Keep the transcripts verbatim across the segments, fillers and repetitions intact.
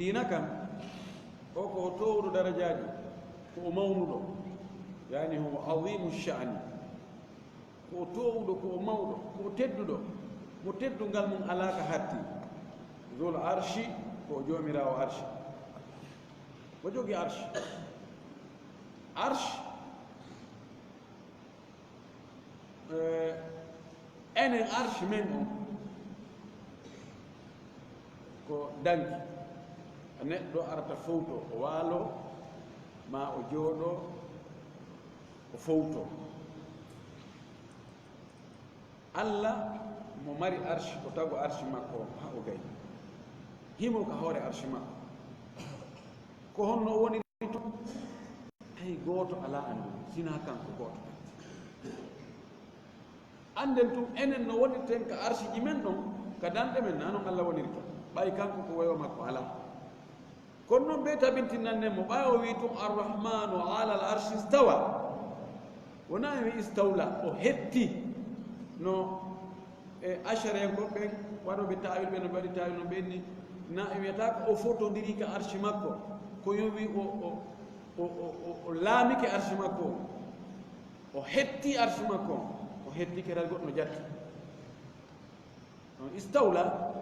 Diina kan, o ko o toowuɗo darajaaji, ko o mawnuɗo, yani huwa azimu sha'ni. Ko o toowuɗo, ko o mawɗo, ko o tedduɗo, mo teddungal mum alaa ka hatti. Zul arshi, ko o joomiraawo arshi. O jogi arshi. Arshi, eh, enen arshi men on ko danki. Neɗɗo arata fowto, o waalo, ma o jooɗo, o fowto. Alla mo mari arshi, o tago arshi makko on haa o gayi. Himo ka hoore arshi makko. Ko honno o woniri ton? Hay gooto alaa annduɗo, sinaa kanko gooto. Annden tun enen no wonirten ka arshiji men ɗon, ka danɗe men, naa non Alla wonirta. Ɓay kanko ko weewa makko alaa. Kono non ɓe tabintinanne mo, ɓay o wi'i tun, "Arrahmanu alal arshi stawa." Wonaa en wi'i istawla, o hetti. No, e, Ashariyankoɓe ɓen, waɗooɓe taawil ɓen, no ɓe waɗi taawil no ɓen ni, na e wi'ata ko o fotondiri ka arshi makko. Ko yo wi'i o, o, o, o, o, o laamike arshi makko on. O hetti arshi makko on. O hettike ray goɗɗo no jatti. On istawla,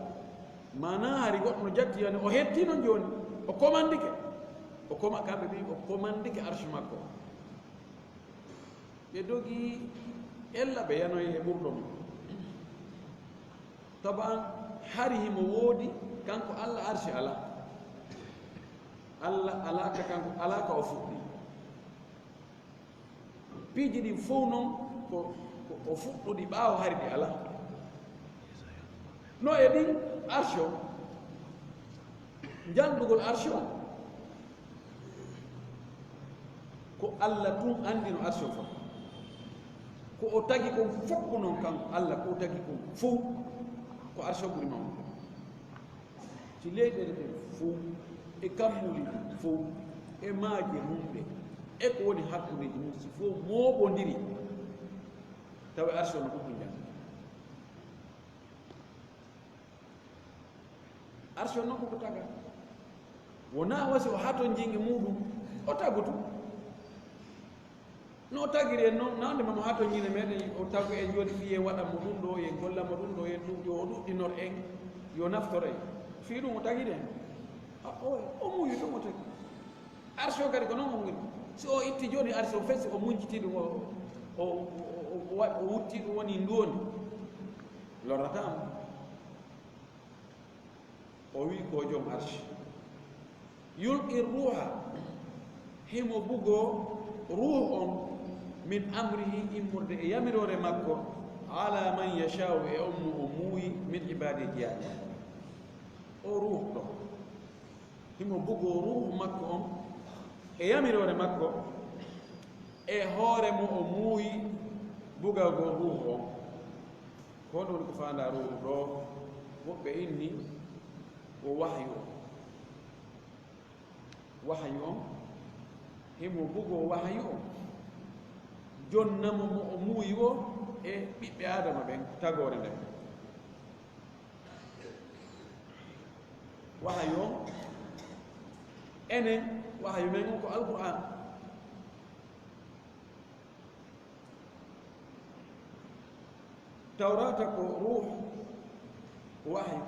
maanaa hari goɗɗo no jatti, yani o hetti non jooni, o komandike. O koma-, kamɓe mbi o komandike arshi makko. Ɓe dogi ella ɓe yanoyi e ɓurɗo mum. Taban hari himo woodi, kanko Alla arshi alaa. Alla alaa ka kanko, alaa ka o fuɗɗi. Piiji ɗin fow non ko, ko o fuɗɗuɗi ɓaawo hari ɗi alaa. No e ɗin arshi on, njaldugol arshi on, ko Alla tun anndi no arshi on foti. Ko o tagi kon fow ko non kan Alla, ko o tagi kon fow, ko arshi on ɓuri mawnude. Si leyɗeele ɗen fow, e kammuuli ɗin fow, e maaje mum ɗen, e ko woni hakkundeeji mum, si fow mooɓondiri, tawa arshi on no ɗuɗɗum jannde. Arshi on non ko ko taga. Wonaa wasi o hatonjin e muuɗum, o tagutu. No o tagiri en non, nande mamo hato ñine meɗen, o tagu en joni fii en waɗa mo ɗum ɗo, en golla mo ɗum ɗo, en ɗum yo o ɗuɗɗinor en, yo naftor en. Fii ɗum o tagiri en. A, o, o muuyi ɗum o tagi. Arsi o kadi ko non o muuyi. Si o itti joni arsi o fesi, o munciti ɗum, o, o, o, o, o wa-, o wutti ɗum woni ndu woni. Lorrata mo. O wi ko jom arsi. Yulqi ruuha, himo bugoo ruuhu on, min amrihi, immorde e yamiroore makko, ala man yasha'u, e on mo o muuyi, min ibaadihi, jiyaaɗe makko. O ruuhu ɗo, himo bugoo ruuhu makko on e yamiroore makko, e hoore mo o muuyi bugagol ruuhu on. Ko honɗum woni ko faandaa ruuhu ɗo? Woɓɓe inni ko wahyu on. Wahyu on, himo bugoo wahyu on, jonna mo, mo o muuyi o e ɓiɓɓe Aadama ɓen, tagoore nden. Wahyu on, enen, wahyu men on ko Alqur'aan. Tawraata ko ruuhu, ko wahyu.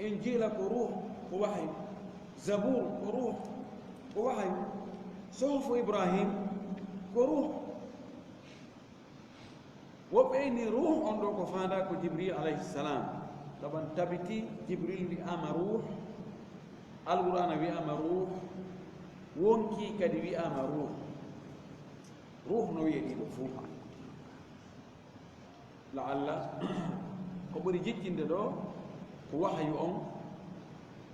Injiila ko ruuhu, ko wahyu. Zabuur ko ruuhu, ko wahyu. Suhufu Ibrahim ko ruuhu. Woɓɓe inni ruuhu on ɗo ko faandaa ko Jibril alayhi salam. Taban tabiti Jibril wi'aama ruuhu, Alqur'aana wi'aama ruuhu, wonkii kadi wi'aama ruuhu. Ruuhu no wi'e ɗiɗo fuu. La'alla ko ɓuri jiccinde ɗo ko wahyu on,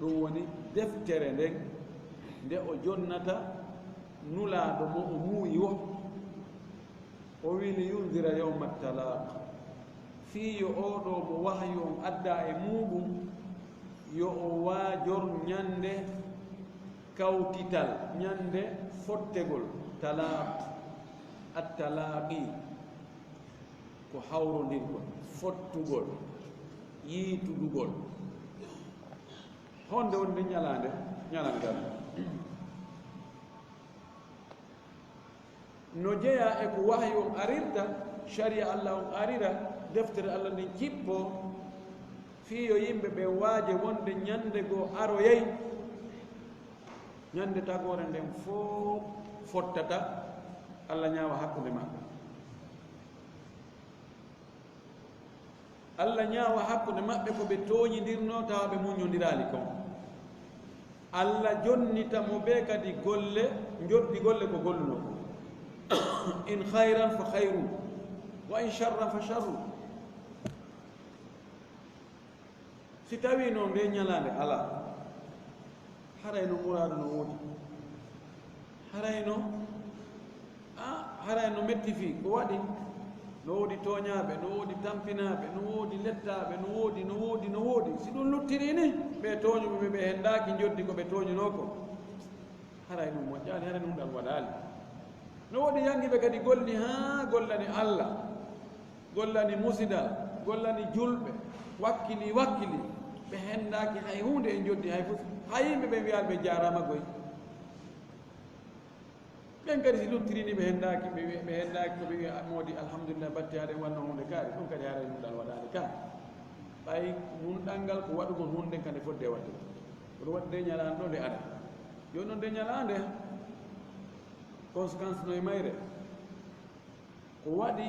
ɗum woni deftere nden, nde o jonnata Nulaaɗo mo o muuyi o. O wi, "Li yundira yawma talaq." Fii yo oo ɗoo mo wahyu on addaa e muuɗum, yo o waajor ñande kawtital, ñande fottegol, talaq, at-talaqi, ko hawrondirgol, fottugol, yiitudugol. Honde woni nden ñalaande? Ñalaande darngal. No jeyaa e ko wahyu on arirta, shari'a Allah on arira, deftere Allah nden jippoo, fii yo yimɓe ɓen waaje wonde ñande goo aroyay, ñande tagoore nden fow fottata, Allah ñaawa hakkunde maɓɓe. Allah ñaawa hakkunde maɓɓe ko ɓe tooñindirnoo, tawa ɓe muññondiraali kon. Allah jonnita mo ɓe kadi golle, njoddi golle ko gollunoo kon. In khayran fa khayrun, wa in sharran fa sharrun. Si tawii noon ndee ñalaande alaa, haray no muraadu no woodi. Haray no, a, haray no metti fii. Ko waɗi? No woodi tooñaaɓe, no woodi tampinaaɓe, no woodi lettaaɓe, no woodi, no woodi, no woodi. Si ɗum luttirii ni, ɓe tooñuɓe ɓe, ɓe henndaaki njoddi ko ɓe tooñunoo ko. Haray ɗum moƴƴaali, haray ɗum ɗan waɗaali. No woodi janngiiɓe kadi golli haa gollani Allah, gollani musidal, gollani julɓe, wakkili, wakkili. Ɓe henndaaki hay huunde e njoddi hay fof. Hay yimɓe ɓe wiyaali ɓe jaaraama goy. Ɓen kadi si luttirii ni ɓe henndaaki, ɓe wiya, ɓe henndaaki ko ɓe wiya moodi alhamdulillah, batti haɗen wanno huunde kaari. Ɗum kadi haray ɗum ɗan waɗaali ka. Ɓay mun ɗanngal ko waɗugol huunde nden kadi fodde waɗde. Ko ɗum waɗi nde ñalaande ɗo nde ara. Jooni noon nde ñalaande, conséquence no e mayre. Ko waɗi,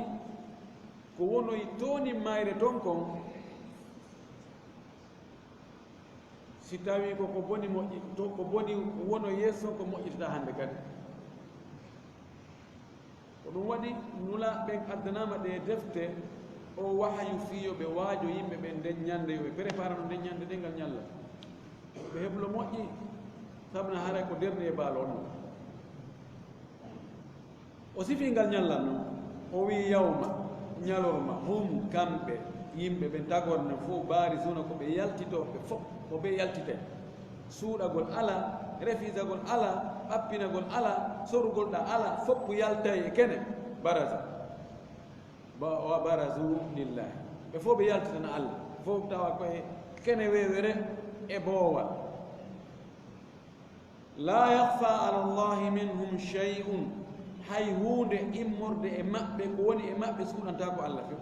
ko wonoyi tooni mayre ton kon, si tawii ko, ko boni moƴƴi, to, ko boni wono yeeso, ko moƴƴitata hannde kadi. Ko ɗum waɗi, Nulaaɓe ɓen addanaama ɗee defte, o wahayu fii yo ɓe waajo yimɓe ɓen nden ñande, yo ɓe préparano nden ñande ɗen ngal ñalla. Yo ɓe heblo moƴƴi, sabu na haray ko dernier bal on non. O sifii ngal ñallal non, o wi'i, "Yawma, ñalorma, hum, kamɓe, yimɓe ɓen tagorne fof, baarizuuna, ko ɓe yaltitooɓe fof, ko ɓe yaltitay." Suuɗagol alaa, refisagol alaa, ɓappinagol alaa, sorugol ɗaa alaa, foppu yaltay e kene, baraza. Ba-, wa barazu lillahi. Ɓe fof ɓe yaltitana Allah. Fof tawa ko e kene weewere e boowal. La yakhfa ala Allahi minhum shay'un. Hay huunde immorde e maɓɓe, ko woni e maɓɓe suuɗantaa ko Allah few.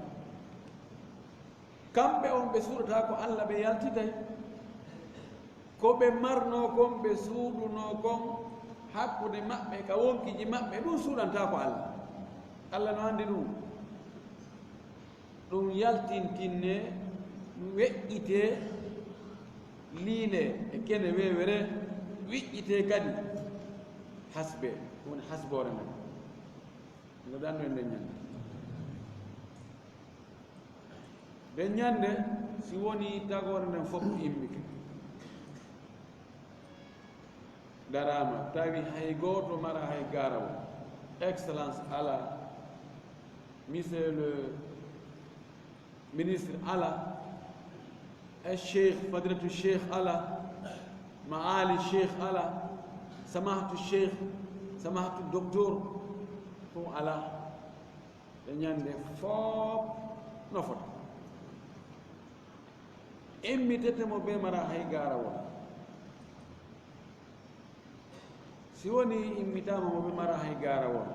Kamɓe on ɓe suuɗataa ko Allah, ɓe yaltitay. Ko ɓe marnoo kon, ɓe suuɗunoo kon hakkunde maɓɓe, ka wonkiiji maɓɓe, ɗum suuɗantaa ko Allah. Allah no anndi ɗum. Ɗum yaltintinne, weƴƴitee, liilee e kene weewere, wiƴƴitee kadi hasbe, ko woni hasboore nden. Nde ɗanno e nden ñande. Nden ñande, si wonii tagoore nden fof immike, daraama, tawi hay gooto mara hay garawol, excellence alaa, monsieur le ministre alaa, e cheikh, fadilatu cheikh alaa, maali cheikh alaa, samahatu cheikh, samahatu docteur, ɗum alaa. Nden ñande fof no fota. Immitete mo ɓe mara hay garawol. Si wonii immitaama mo ɓe mara hay garawol,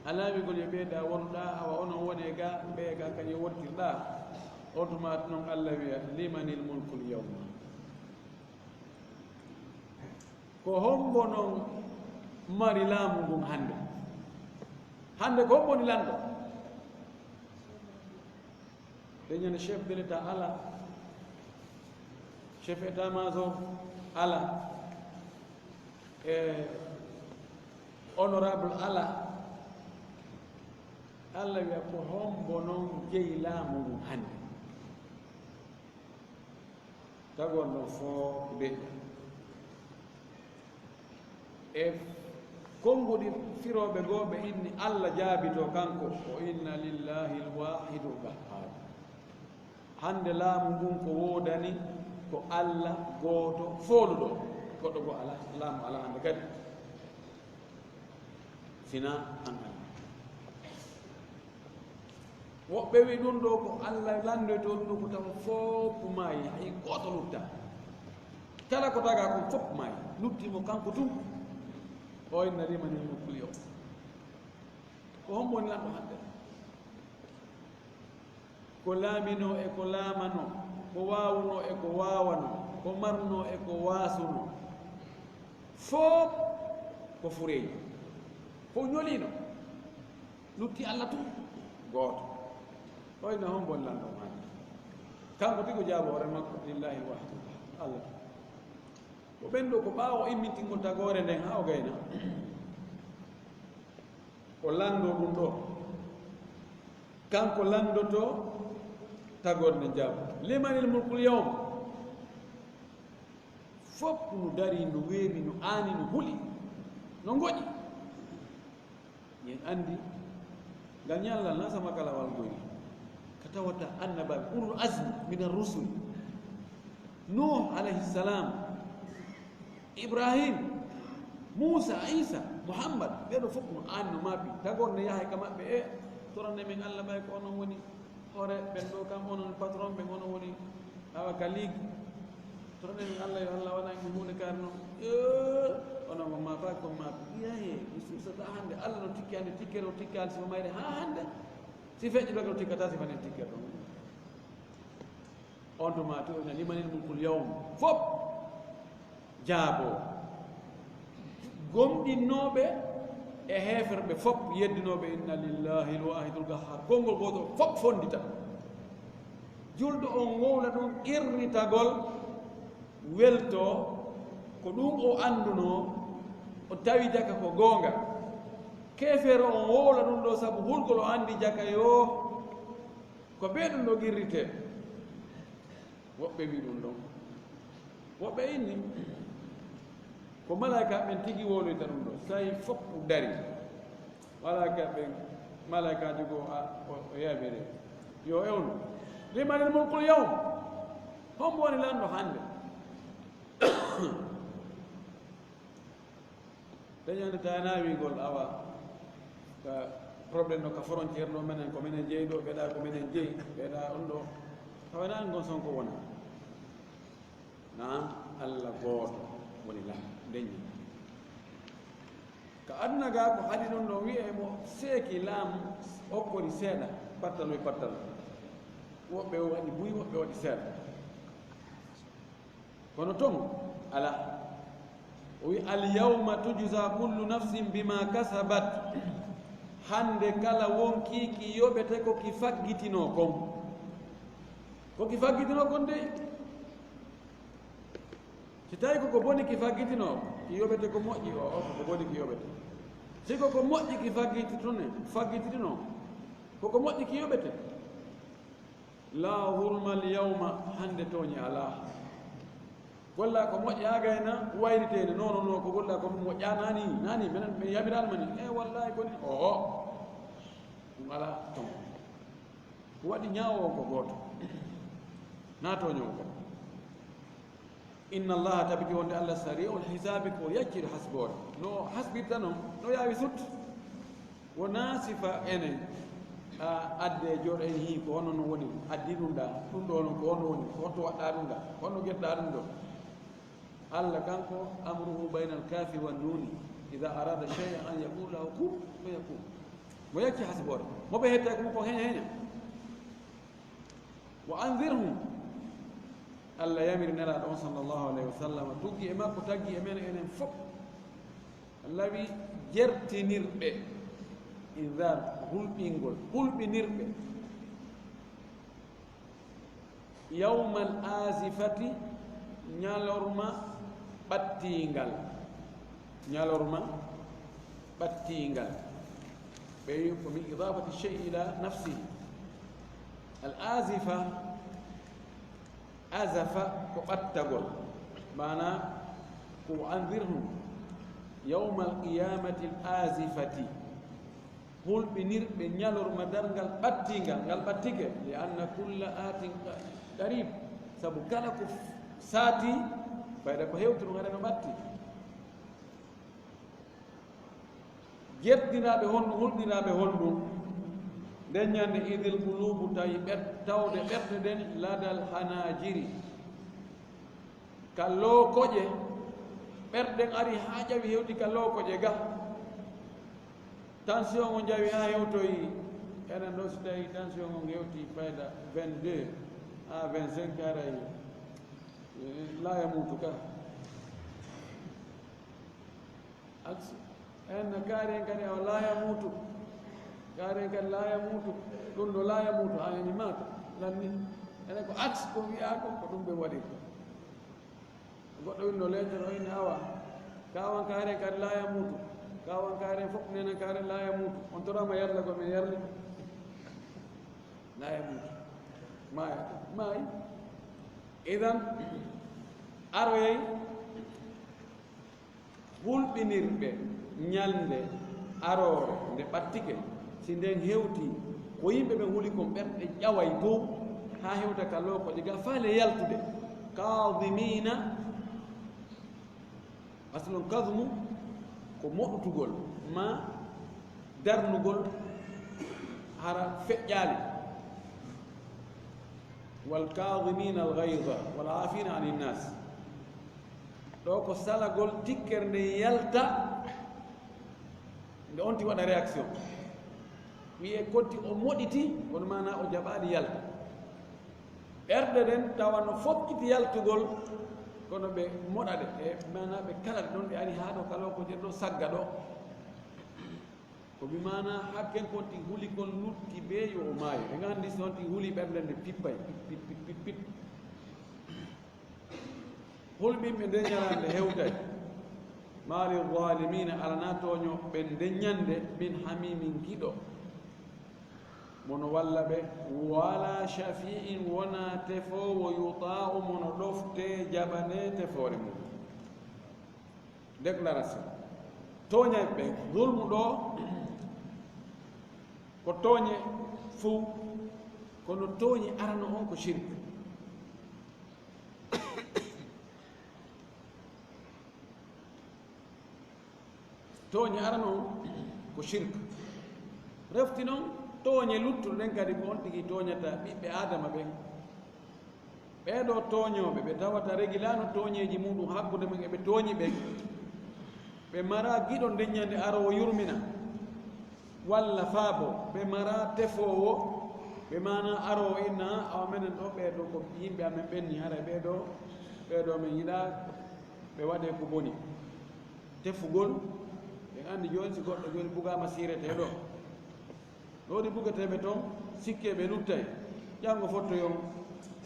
alaa wi'ugol yo ɓeyda wonuɗaa, awa onon woni e ga, ɓe ga kañum wontirɗaa. On tuma noon Allah wiya, "Limanil mulkul yawma." Ko hombo non mari laamu ngun hannde? Hannde ko hombo woni lanɗo? Ɓe ñande chef de l'État alaa, chef état-major alaa, e honorable alaa. Allah wiya, ko hombo non jeyi laamu ngun hannde? Tagol ɗon fof deƴƴa. E konnguɗi firooɓe goo, ɓe inni Allah jaabito kanko, o inna lillahi l-waahidul qahhaar. Hannde laamu ngun ko woodani ko Allah gooto fooluɗo, goɗɗo goo alaa, laamu alaa hannde kadi. Sinaa an Allah. Woɓɓe wi ɗum ɗo ko Allah lanndoyto ɗum ɗo ko tawa fof maayi, hay gooto lutta. Kala ko tagaa kon fof maayi, lutti mo kanko tun. O inna limanil mulkul yawm. Ko hombo woni lanɗo hannde? Ko laaminoo e ko laamanoo, ko waawunoo e ko waawanoo, ko marnoo e ko waasunoo. Fof ko fureeji. Fof ñoliino. Lutti Allah tun gooto. O inna hombo woni lanɗo hannde? Kanko tigi o jaabo hoore makko, lillahi wahdahu. Allah. Ko ɓen ɗo ko ɓaawo immintingol tagoore nden haa o gayna. O lanndoo ɗum ɗo. Kanko lanndoto tagoore nden jaabo. Limanil mulkul yawm. Fof no darii, no weeɓi, no aani, no huli, no ngoƴi. En anndi, ngal ñallal na sama kala wal goyri. Ka tawata annabaaɓe, ulul azmi min ar-rusul. Nuh alayhi salam, Ibrahim, Muusa, Iisa, Muhammad, ɓee ɗo fof no aani, no maapi. Tagoore nde yahay ka maɓɓe, e, torane men Allah, ɓay ko onon woni hoore ɓen ɗo, kam onon patron ɓen, onon woni awa ka ligue. Torane men Allah, yo Allah waɗan en huunde kaari non. E, onon on maapaaki, on maapi. Yahe, mi suusata hannde. Allah no tikki hannde, tikkere o tikkaali sifo mayre haa hannde. Si feƴƴi doge o tikkata sifa nden tikkere ɗon. On tuma to ina limanil mulkul yawm. Fof jaabo. Gomɗinnooɓe e heeferɓe fof, yeddinooɓe inna lillahi l-wahidul qahhar. Konngol gooto fof fonndita. Julɗo on wowla ɗum qirritagol, weltoo, ko ɗum o anndunoo, o tawi jaka ko goonga. Keefeero on wowla ɗum ɗo sabu hulgol o anndi jaka yo ko bee ɗum ɗo qirritee. Woɓɓe wi ɗum ɗon. Woɓɓe inni ko malaykaaɓe ɓen tigi wowloyta ɗum ɗo. Tawi fof dari. Malaykaaɓe ɓen, malaykaajo goo a, o, o yamiri. Yo ewnu. Limanil mulkul yawm? Hombo woni lanɗo hannde? Dañande tana wiigol awa ka problème no ka frontière ɗo, menen ko menen jeyi ɗo, ɓeɗa ko menen jeyi, ɓeɗa on ɗo. Tawa nan gon Sonko wona. Naam, Allah gooto woni lan, ndeñi. Ka aduna ga ko haɗi ɗum ɗo wi'e mo seeki laamu okkori seeɗa, pattaloy pattalo. Woɓɓe o waɗi buy, woɓɓe waɗi seeɗa. Kono ton, alaa. O wi, "Al yawma tujza kullu nafsin bima kasabat." Hannde kala wonkiiki yoɓete ko ki faggitinoo kon. Ko ki faggitinoo kon dey. Si tawi ko ko boni ki faggitinoo, ki yoɓete ko moƴƴi, o, o, ko ko boni ki yoɓete. Si ko ko moƴƴi ki faggititune-, faggitinoo, ko ko moƴƴi ki yoɓete. La zulma al yawma, hannde tooñe alaa. Golla ko moƴƴa gayna wayriteede, non, non, non, ko golla ko ɗum moƴƴa nani, nani, menen, men yamiraani ma ni. E, wallahi ko ni, o, o. Ɗum alaa toon. Ko waɗi ñaawoowo ko gooto. Na tooñoowo ko. Inna Allaha, tabiti wonde Allah, sari'ul hisaabi, ko yacciri hasboore. No hasbirta non, no yaawi sut. Wonaa sifa enen, a, adde joɗo en hii ko hono no woni, addi ɗum ɗa, ɗum ɗo non ko hono woni, ko honto waɗɗa ɗum ɗa, ko honno geɗɗa ɗum ɗo. Allah kanko, amruhu baynal kafi wan nuni, idha arada shay'an an yaqula lahu kun fayakun. Mo yacci hasboore, mo ɓe hetta ko mo ko heña heña. Wa anzirhum. Allah yamiri Nelaaɗo on, sallallahu alayhi wa sallam, tuggi e makko, taggi e men, enen fof. Allah wi, jertinirɓe. Inzar, hulɓingol, hulɓinirɓe. Yawmal azifati, ñalorma ɓattiingal. Ñalorma ɓattiingal. Ɓe wi ko min idafati shay'i ila nafsihi. Al azifa, azafa ko ɓattagol. Maana ko anzirhum yawmal qiyamati al azifati. Hulɓinirɓe ñalorma darngal ɓattiingal, ngal ɓattike, li anna kulla atin qa-, qarib, sabu kala ko f-, saati, fayda ko hewtuɗum haɗa no ɓatti. Jertinaaɓe honɗum, hulɓinaaɓe honɗum? Nden ñande idil qulubu tawi ɓer-, tawde ɓerɗe ɗen ladal hanajiri. Ka lookoƴe, ɓerɗe ɗen ari haa ƴawi hewti ka lookoƴe ga. Tension on ƴawi haa hewtoyi. Enen ɗo si tawi tension on hewti fayda vingt-deux à vingt-cinq haray, eh, laya mutu ka. Aksi. En no kaari en kadi awa laya mutu. Kaari en kadi laya mutu. Ɗum ɗo laya mutu, haa yani maaka. Lanni. Enen ko aksi ko wiyaa ko, ko ɗum ɓe waɗi ko. Goɗɗo winndo lettre o inni awa. Kawan kaari en kadi laya mutu. Kawan kaari en fof nena kaari laya mutu. On torama yarla ko men yarli. Laya mutu. Maya. Mayi. Idan, aroyay. Hulɓinirɓe ñalnde aroore nde ɓattike, si nden hewtii, ko yimɓe ɓen huli kon ɓerɗe ƴaway dow, haa hewta ka lookoƴe ga, faale yaltude. Kaadimiina, aslun kadmu ko moɗutugol, maa darnugol hara feƴƴaali. Wal kaadimiina al gayda wal aafiina ani nnaas. Ɗo ko salagol tikkere nden yalta, nde on ti waɗa réaction. Wiyee konti o moɗiti, kono maanaa o jaɓaali yalta. Ɓerɗe ɗen tawa no fokkiti yaltugol, kono ɓe moɗa ɗe, e maanaa ɓe kala ɗe ɗon, ɗe ari haa ɗo ka lookoƴe ɗo sagga ɗo. Ko bi maanaa hakken konti huli kon lutti bee yo o maayo. Ɓe nganndi si on ti huli ɓerɗe nde pippay, pit, pit, pit, pit, pit. Hulɓinɓe nde ñalande hewtay. Maa li zaalimiina, alanaa tooñooɓe ɓen nde ñande, min hamiimin giɗo. Mono walla ɓe, wala shafii'in, wonaa tefoowo, yutaa'u, mono ɗoftee, jaɓanee tefoore mum. Déclaration. Tooñay ɓe, zulmu ɗo, ko tooñe fow, kono tooñe arano on ko shirk. Tooñe arano on ko shirk. Refti non tooñe luttuɗe ɗen kadi ko on tigi tooñata ɓiɓɓe Aadama ɓen. Ɓee ɗoo tooñooɓe, ɓe tawata regilaano tooñeeji muɗum hakkunde mum e ɓe tooñi ɓen, ɓe maraa giɗo nden ñande aroowo yurmina, walla faabo, ɓe maraa tefoowo, ɓe maanaa aroowo inna, awa menen ɗoo ɓee ɗoo ko yimɓe amen ɓen ni, haray ɓee ɗoo, ɓee ɗoo men yiɗaa ɓe waɗee ko boni. Tefugol, en anndi jooni si goɗɗo jooni bugaama siirete ɗoo. Ɗo ɗi bugeteeɓe toon, sikke ɓe luttay. Janngo fottoyon.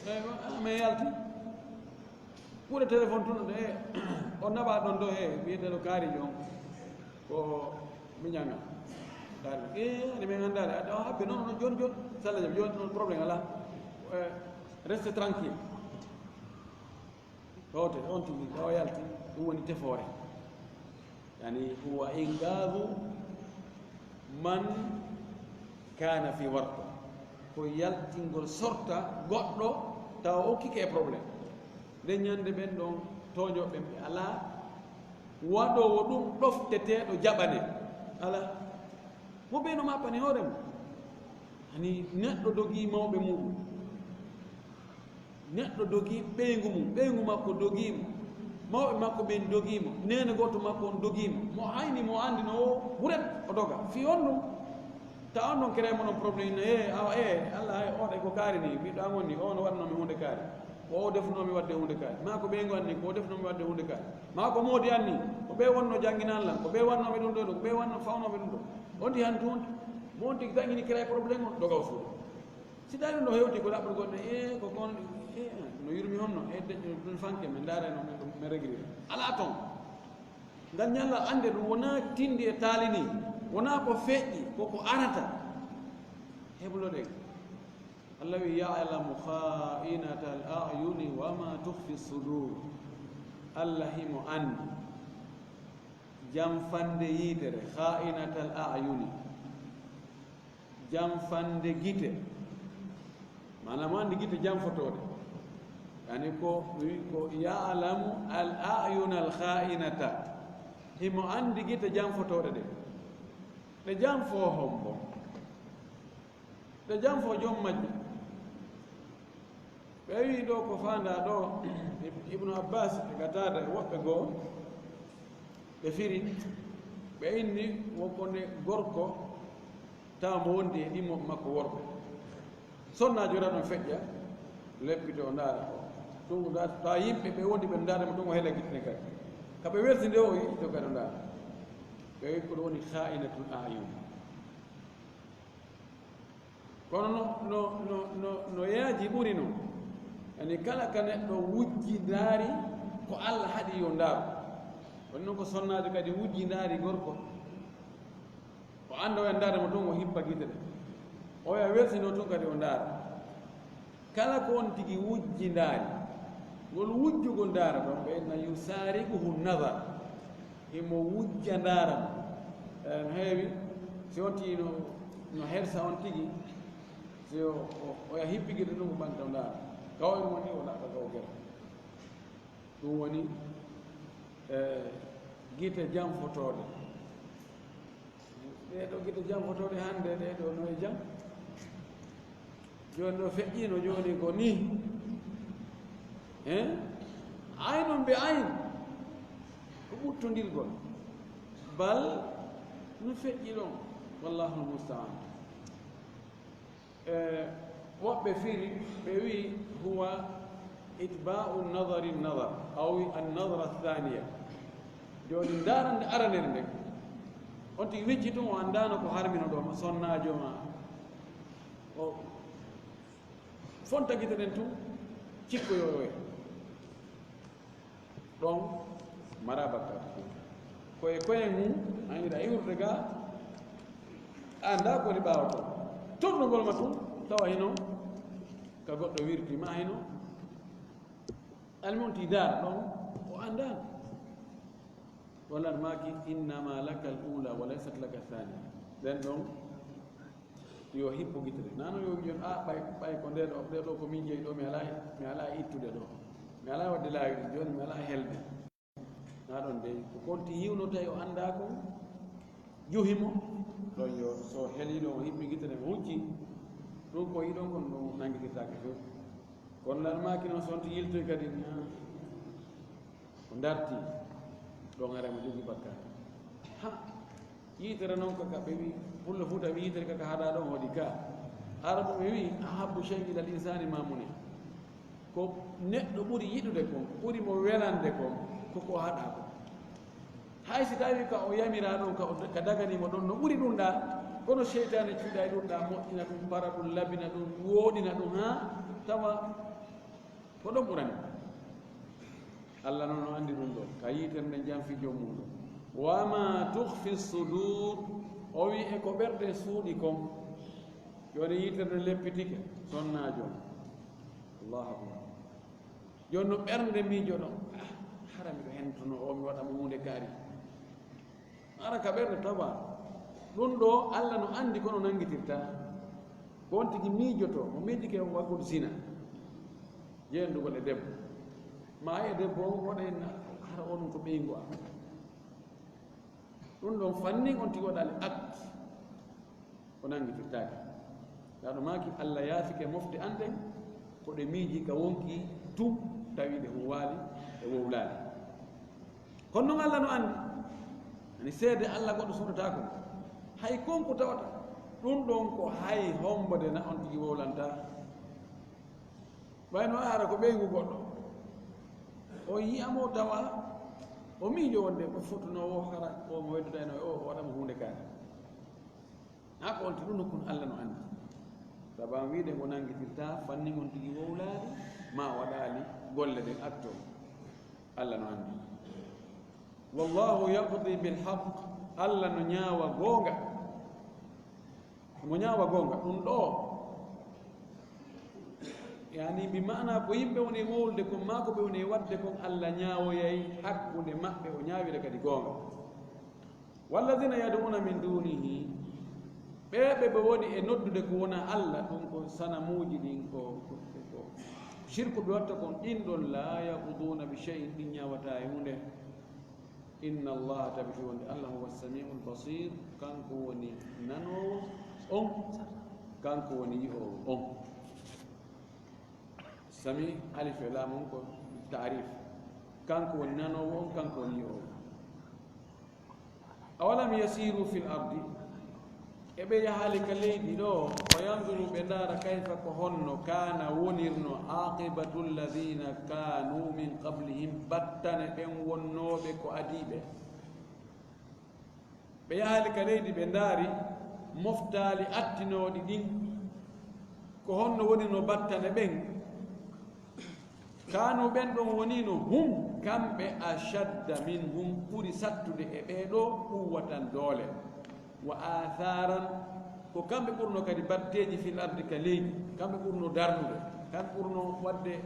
E, a, men yalti. Kuuɗe téléphone tun ɗe, o naɓa ɗon ɗo, e, wiyeteeɗo kaarijo on. Ko miñanga. Kaari, e, ani men anndaade. A, a, habbe noon, noon, jooni, jooni. Salla jam, jooni, noon, problème alaa. E, reste tranquille. Toote, on tigi, tawa yalti, ɗum woni tefoore. Yani, huwa inqaadu man kaana fi warta. Ko yaltingol sorta goɗɗo tawa okkike e problème. Nde ñande ɓen ɗon tooñooɓe ɓe alaa waɗoowo ɗum ɗofteteeɗo jaɓane. Alaa. Mo ɓe no mappani hoore mum. Hani neɗɗo dogii mawɓe muɗum. Neɗɗo dogii ɓeyngu mum, ɓeyngu makko dogii mo. Mawɓe makko ɓen dogii mo. Neene gooto makko on dogii mo. Mo hayni mo anndi no o huret, o doga. Fii on ɗum. Ta on ɗon kere mo non problème ne, e, awa, e, Allah, e, oɗo ko kaari ni, ɓiɗɗo am on ni, o no waɗnoo mi huunde kaari. Ko o defnoo mi waɗde huunde kaari. Maa ko ɓeyngu an ni, ko o defnoo mi waɗde huunde kaari. Maa ko moodi an ni, ko ɓe wonnoo jannginan lan, ko ɓe wannoo mi ɗum ɗo, ko ɓe wannoo fawnoo mi ɗum ɗo. On di han tun, mo on tigi tangini kere problème on, doga o suuɗa. Si tawi no hewti ko ɗaɓɓatgol ne, e, ko kon, e, no yurmi honno, e, deƴƴo ɗum fanke, min ndaara no min, min regirira. Alaa toon. Ngal ñalla annde ɗum wonaa tindi e taalini, wonaa ko feƴƴi, ko ko arata. Hebloɗen. Allah wi, "Ya'lamu kha'inatal a'yuni wa ma tukhfi sudur." Allah himo anndi janfande yiitere, kha'inatal a'yuni. Janfande gite. Maanaam, o anndi gite janfotooɗe. Yani ko, wi ko, "Ya'lamu al a'yuna al kha'inata." Himo anndi gite janfotooɗe ɗe. Ɗe janfoo hombo? Ɓe janfo joom majje. Ɓe wii ɗo ko faandaa ɗo, Ibnu Abbas e Qataada e woɓɓe goo, ɓe firi, ɓe inni wonko nde gorko tawa mo wondi e ɗimmo makko worɓe. Sonnaajo ra ɗon feƴƴa, leppito o ndaara ko. Ɗum ɗa tawa yimɓe ɓe wondi ɓe ndaara mo ɗum o hela gitne kadi. Ka ɓe weltinde o yiɗi to kadi o ndaara. Ɓe wii ko ɗum woni khaa'inatul a'yun. Kono no, no, no, no, no yaaji ɓuri non. Yani kala ka neɗɗo wujji ndaari ko Alla haɗi yo ndaaru. Woni non ko sonnaajo kadi wujji ndaari gorko. O annda o ndaara mo tun o hippa gite ɗe. O ya welsinoo tun kadi o ndaara. Kala ko on tigi wujji ndaari. Ngol wujjugol ndaara ɗon ɓe inna yusariquhu nazar. Himo wujja ndaara mo. Eh, no heewi, si on tigi no, no hersa on tigi, si o, o, o ya hippigirde ɗum ko ɓanta o ndaara. Ka o woni o naata ka o gere. Ɗum woni, eh, gite janfotooɗe. Ɗee ɗoo gite janfotooɗe hannde, ɗee ɗoo no e jam. Jooni ɗo feƴƴiino jooni ko nii. Hein? Aynun bi ayn. Ko ɓuttondirgol. Bal no feƴƴi ɗon. Wallahul musta'an. E woɓɓe firi, ɓe wi huwa itba'u nadari nadar, aw wi an nadara thaniya. Jooni ndaarande aranere nden. On tigi wicci tun o anndaano ko harmino ɗo, sonnaajo ma. O fonta gite ɗen tun, cikkoyoyoya. Ɗon mara bakkaatu. Ko e koye mum, an yiɗa iwrude ga, a anndaa ko woni ɓaawo ton. Tournugol ma tun, tawa hino ka goɗɗo wirti ma hino. Almunti daar ɗon, o anndaano. Walla maaki, innama laka al ula wa laysat laka thaniya. Nden ɗon, yo hippo gite ɗe. Nano yo wiyon, a, ɓay, ɓay ko nde ɗo, nde ɗo ko min jeyi ɗo, mi alaa, mi alaa ittude ɗo. Mi alaa waɗde laawi ɗum, jooni mi alaa helde. Na ɗon dey, ko konti yiwno tawi o anndaa ko juhi mo. Ɗon yo, so heli ɗon, o hippi gite ɗe, o hucci. Ɗum ko yiɗon kon ɗum nanngitirtaake few. Kono nan maaki noon, so on ti yiltoy kadi, ah, o darti. Ɗon ara mo jogii bakkaat. Ha! Yitere noon ko ka ɓe wi, Pullo Fuuta wi yitere ka, ka haɗa ɗon hoɗi ka. Arabu ɓe wi, "Ahabbu shay'in ilal insani ma muni." Ko neɗɗo ɓuri yiɗude kon, ɓuri mo welande kon, ko ko haɗa ko. Hay si tawi ka o yamira ɗon, ka o, ka dagani mo ɗon, no ɓuri ɗum ɗa, kono seytaane cuuɗa e ɗum ɗa, moƴƴina ɗum, para ɗum, labina ɗum, wooɗina ɗum, ha tawa ko ɗon ɓurani. Allah noon no anndi ɗum ɗo, ka yitere nden janfi joom mum ɗo. Wa ma tukhfi sudur, o wi e ko ɓerɗe suuɗi kon. Jooni yitere nden leppitike, sonnaajo. Allahu akbar. Jooni no ɓernde miijoɗo, "Ah, hara miɗo hentuno o, mi waɗa mo huunde kaari." Ara ka ɓernde tawa. Ɗum ɗo Allah no anndi kono nanngitirta. Ko on tigi miijoto, mo miijike waggol zina. Jeendugol e debbo. Ma e debbo on waɗa en hara on ko ɓeyngu am. Ɗum ɗon fannin on tigi waɗaali acte. O nanngitirtaake. Ndaa ɗo maaki Allah yaafike mofte an ɗen, ko ɗe miiji ka wonki tum, tawi ɗe huwaali, ɗe wowlaali. Kono non Allah no anndi. Ani seede Allah goɗɗo suuɗataako. Hay kon ko tawata. Ɗum ɗon ko hay hombo de na on tigi wowlanta. Ɓay no ara ko ɓeyngu goɗɗo. O yi'a mo tawa, o miijo wonde ko fotunoowo hara, o mo weddodayno e o, o waɗa mo huunde kaari. Haa ko on tigi ɗum nokkun Allah no anndi. Sabu an wiide ngo nanngitirta fanni on tigi wowlaali, ma waɗaali golle ɗen atto. Allah no anndi. Wallahu yaqdi bil haqq. Allah no ñaawa goonga. Mo ñaawa goonga. Ɗum ɗo, yani, bi maana ko yimɓe woni e wowlude kon, maa ko ɓe woni e waɗde kon, Allah ñaawoyay hakkunde maɓɓe, o ñaawira kadi goonga. Walladina yad'una min dunihi, ɓe ɓe ɓe woni e noddude ko wona Allah, ɗum ko sanamuuji ɗin, ko, ko, ko shirku ɓe watta kon, ɗin ɗon, la yaqduna bi shay'in, ɗin ñaawata e huunde. Inna Allaha, tabiti wonde Allah, huwa samiul basir, kanko woni nanoowo on. Kanko woni yi'oowo on. Sami, alif e laam on ko ta'rif. Kanko woni nanoowo on, kanko woni yi'oowo. Awalam yasiru fil ardi, e ɓe yahaali ka leydi ɗo, fa yanzuru, ɓe ndaara, kayfa, ko honno, kaana, wonirno, aqibatu alladhina kaanu min qablihim, battane ɓen wonnooɓe ko adii ɓe. Ɓe yahaali ka leydi, ɓe ndaari moftaali attinooɗi ɗin, ko honno wonirno battane ɓen. Kaanu, ɓen ɗon woniino, hum, kamɓe, ashadda minhum, ɓuri sattude e ɓee ɗoo, quwwatan, doole, wa athaaran, ko kamɓe ɓurno kadi batteeji fil ardi, ka leydi, kamɓe ɓurno darnude, kamɓe ɓurno waɗde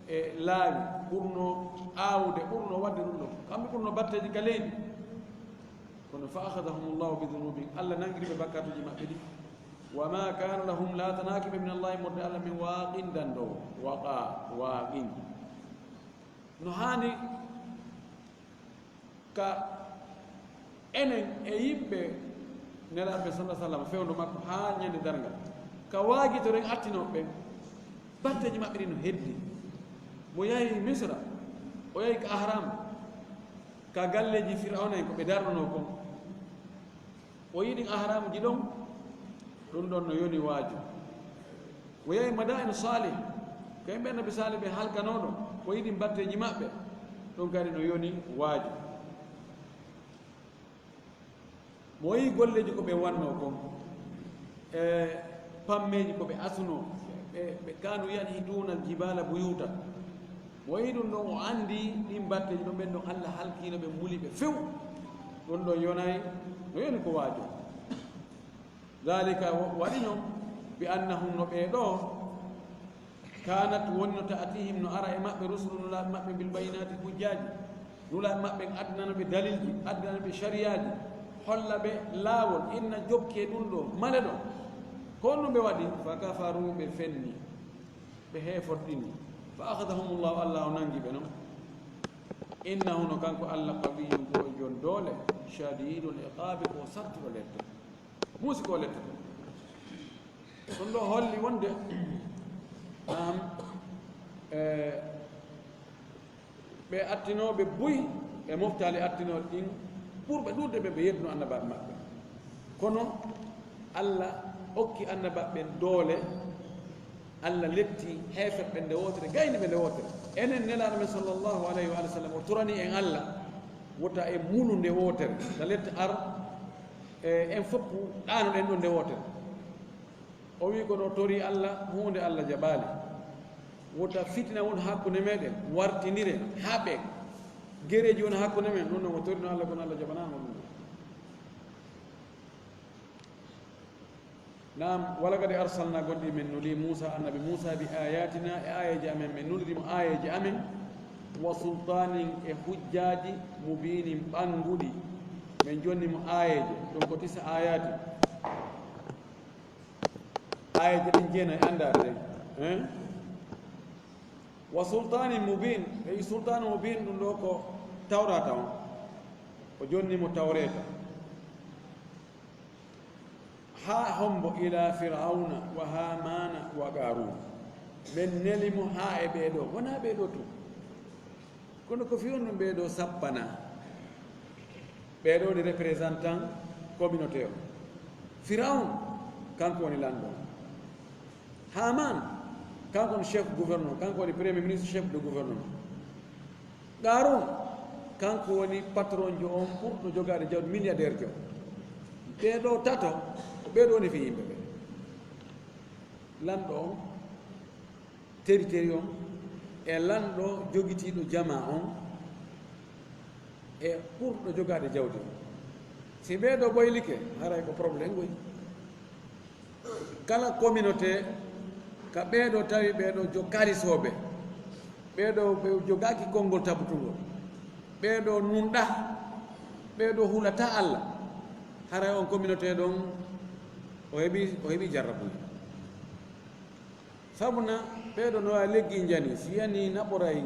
e laawi, ɓurno aawude, ɓurno waɗde ɗum ɗo, kamɓe ɓurno batteeji ka leydi. Kono fa akhadhahumullahu bi dhunubihim, Allah nangiri ɓe bakkatuuji maɓɓe ɗi. Wa ma kana lahum, laatanaki ɓe, min Allahi, morde Allah, min waqin, dandoowo, waqa, waqin. No haani ka enen e yimɓe Nelaaɓe sallallahu alaihi wasallam, fewndo makko haa ñande darngal, ka waagitoren attinooɓe ɓen, batteeji maɓɓe ɗin no heddi. Mo yahi Misra, o yahi ka Ahram, ka galleeji Firawna en, ko ɓe darnunoo kon. O yiɗi ahramuji ɗon, ɗum ɗon no yoni waaju. O yahi Madain Salih, ko yimɓe Annabi Salih ɓe halkanoo ɗon, o yiɗi batteeji maɓɓe, ɗum kadi no yoni waaju. Mo yi'i golleeji ko ɓe wannoo kon, e pammeeji ko ɓe asunoo, ɓe, ɓe kaanu yanhituuna al-jibaala buyuutan. Mo yi'i ɗum ɗon, o anndi ɗin batteeji ɗon, ɓen ɗon Allah halkiino ɓe, muli ɓe few. Ɗum ɗon yonay, no yoni ko waajoo. Daalika, wa-, waɗi non, bi annahum, no ɓee ɗoo, kaanat, wonno, ta'tiihim, no ara e maɓɓe, rusulu, nulaaɓe maɓɓe, bil bayyinaati, hujjaaji. Nulaaɓe maɓɓe en addinano ɓe dalilji, addinano ɓe sariyaaji, holla ɓe laawol, inna jokkee ɗum ɗo, male ɗo. Ko honno ɓe waɗi? Fa kafaru, ɓe fenni, ɓe heeforɗini. Fa akhadahumullahu, Allah o nangi ɓe non. Innahu, no kanko Allah, qawiyyun, ko o jon doole, shadiidul iqaabi, ko o sattuɗo lette. Muusi ko lette. Ɗum ɗo holli wonde, naam, e, ɓe attinooɓe buy e moftaali attinooɗe ɗin ɓurɓe ɗuuɗude ɓe, ɓe yedduno annabaaɓe maɓɓe. Kono Allah okki annabaaɓe ɓen doole, Allah letti heeferɓe ɓen nde wootere, gayni ɓe nde wootere. Enen Nelaaɗo men sallallahu alayhi wa sallam, o torani en Allah, wota en mulu nde wootere, na letta ar, e, en fof ɗaanoɗen ɗon nde wootere. O wi kono o tori Allah, huunde Allah jaɓaali. Wota fitina won hakkunde meɗen, wartindire, haaɓe, gereeji won hakkunde men, ɗum noon o torino Allah, kono Allah jaɓanaama ɗum. Naam, walaqad arsalna, gonɗi men nuli Muusa, annabi Muusa, bi ayatina, e aayeeji amen, men nuliri mo aayeeji amen, wa sultaanin, e hujjaaji, mubiinin, ɓannguɗi, men jonni mo aayeeje, ɗum ko tisa aayaati. Aayeeje ɗin jeenayi anndaade ɗen, hein? Wa sultaanin mubiin, e sultaanu mubiin, ɗum ɗo ko Tawraata on. O jonni mo Tawreeta. Haa hombo? Ila Firawna wa Haamaana wa Qaaruun. Men neli mo haa e ɓee ɗoo, wonaa ɓee ɗoo tun. Kono ko fii honɗum ɓee ɗoo sappanaa? Ɓee ɗoo woni représentant communauté o. Firawun, kanko woni lanɗo on. Haamaan, kanko woni chef gouvernement, kanko woni premier ministre, chef de gouvernement. Qaaruun, kanko woni patron jo on, ɓurɗo jogaade jawdi, milliardaire jo. Ɓee ɗoo tato, ko ɓee ɗoo woni fii yimɓe ɓe. Lanɗo on, territoire on, e lanɗo jogitiiɗo jamaa on, e ɓurɗo jogaade jawdi on. Si ɓee ɗoo ɓoylike, haray ko problème woy. Kala communauté, ka ɓee ɗoo tawi ɓee ɗoo jo kaalisooɓe, ɓee ɗoo ɓe jogaaki konngol tabutungol, ɓee ɗoo nunɗa, ɓee ɗoo hulata Allah, haray on communauté ɗon o heɓi, o heɓi jarrabude. Sabu na ɓee ɗoo no waawi leggi njani, si yani naɓoray,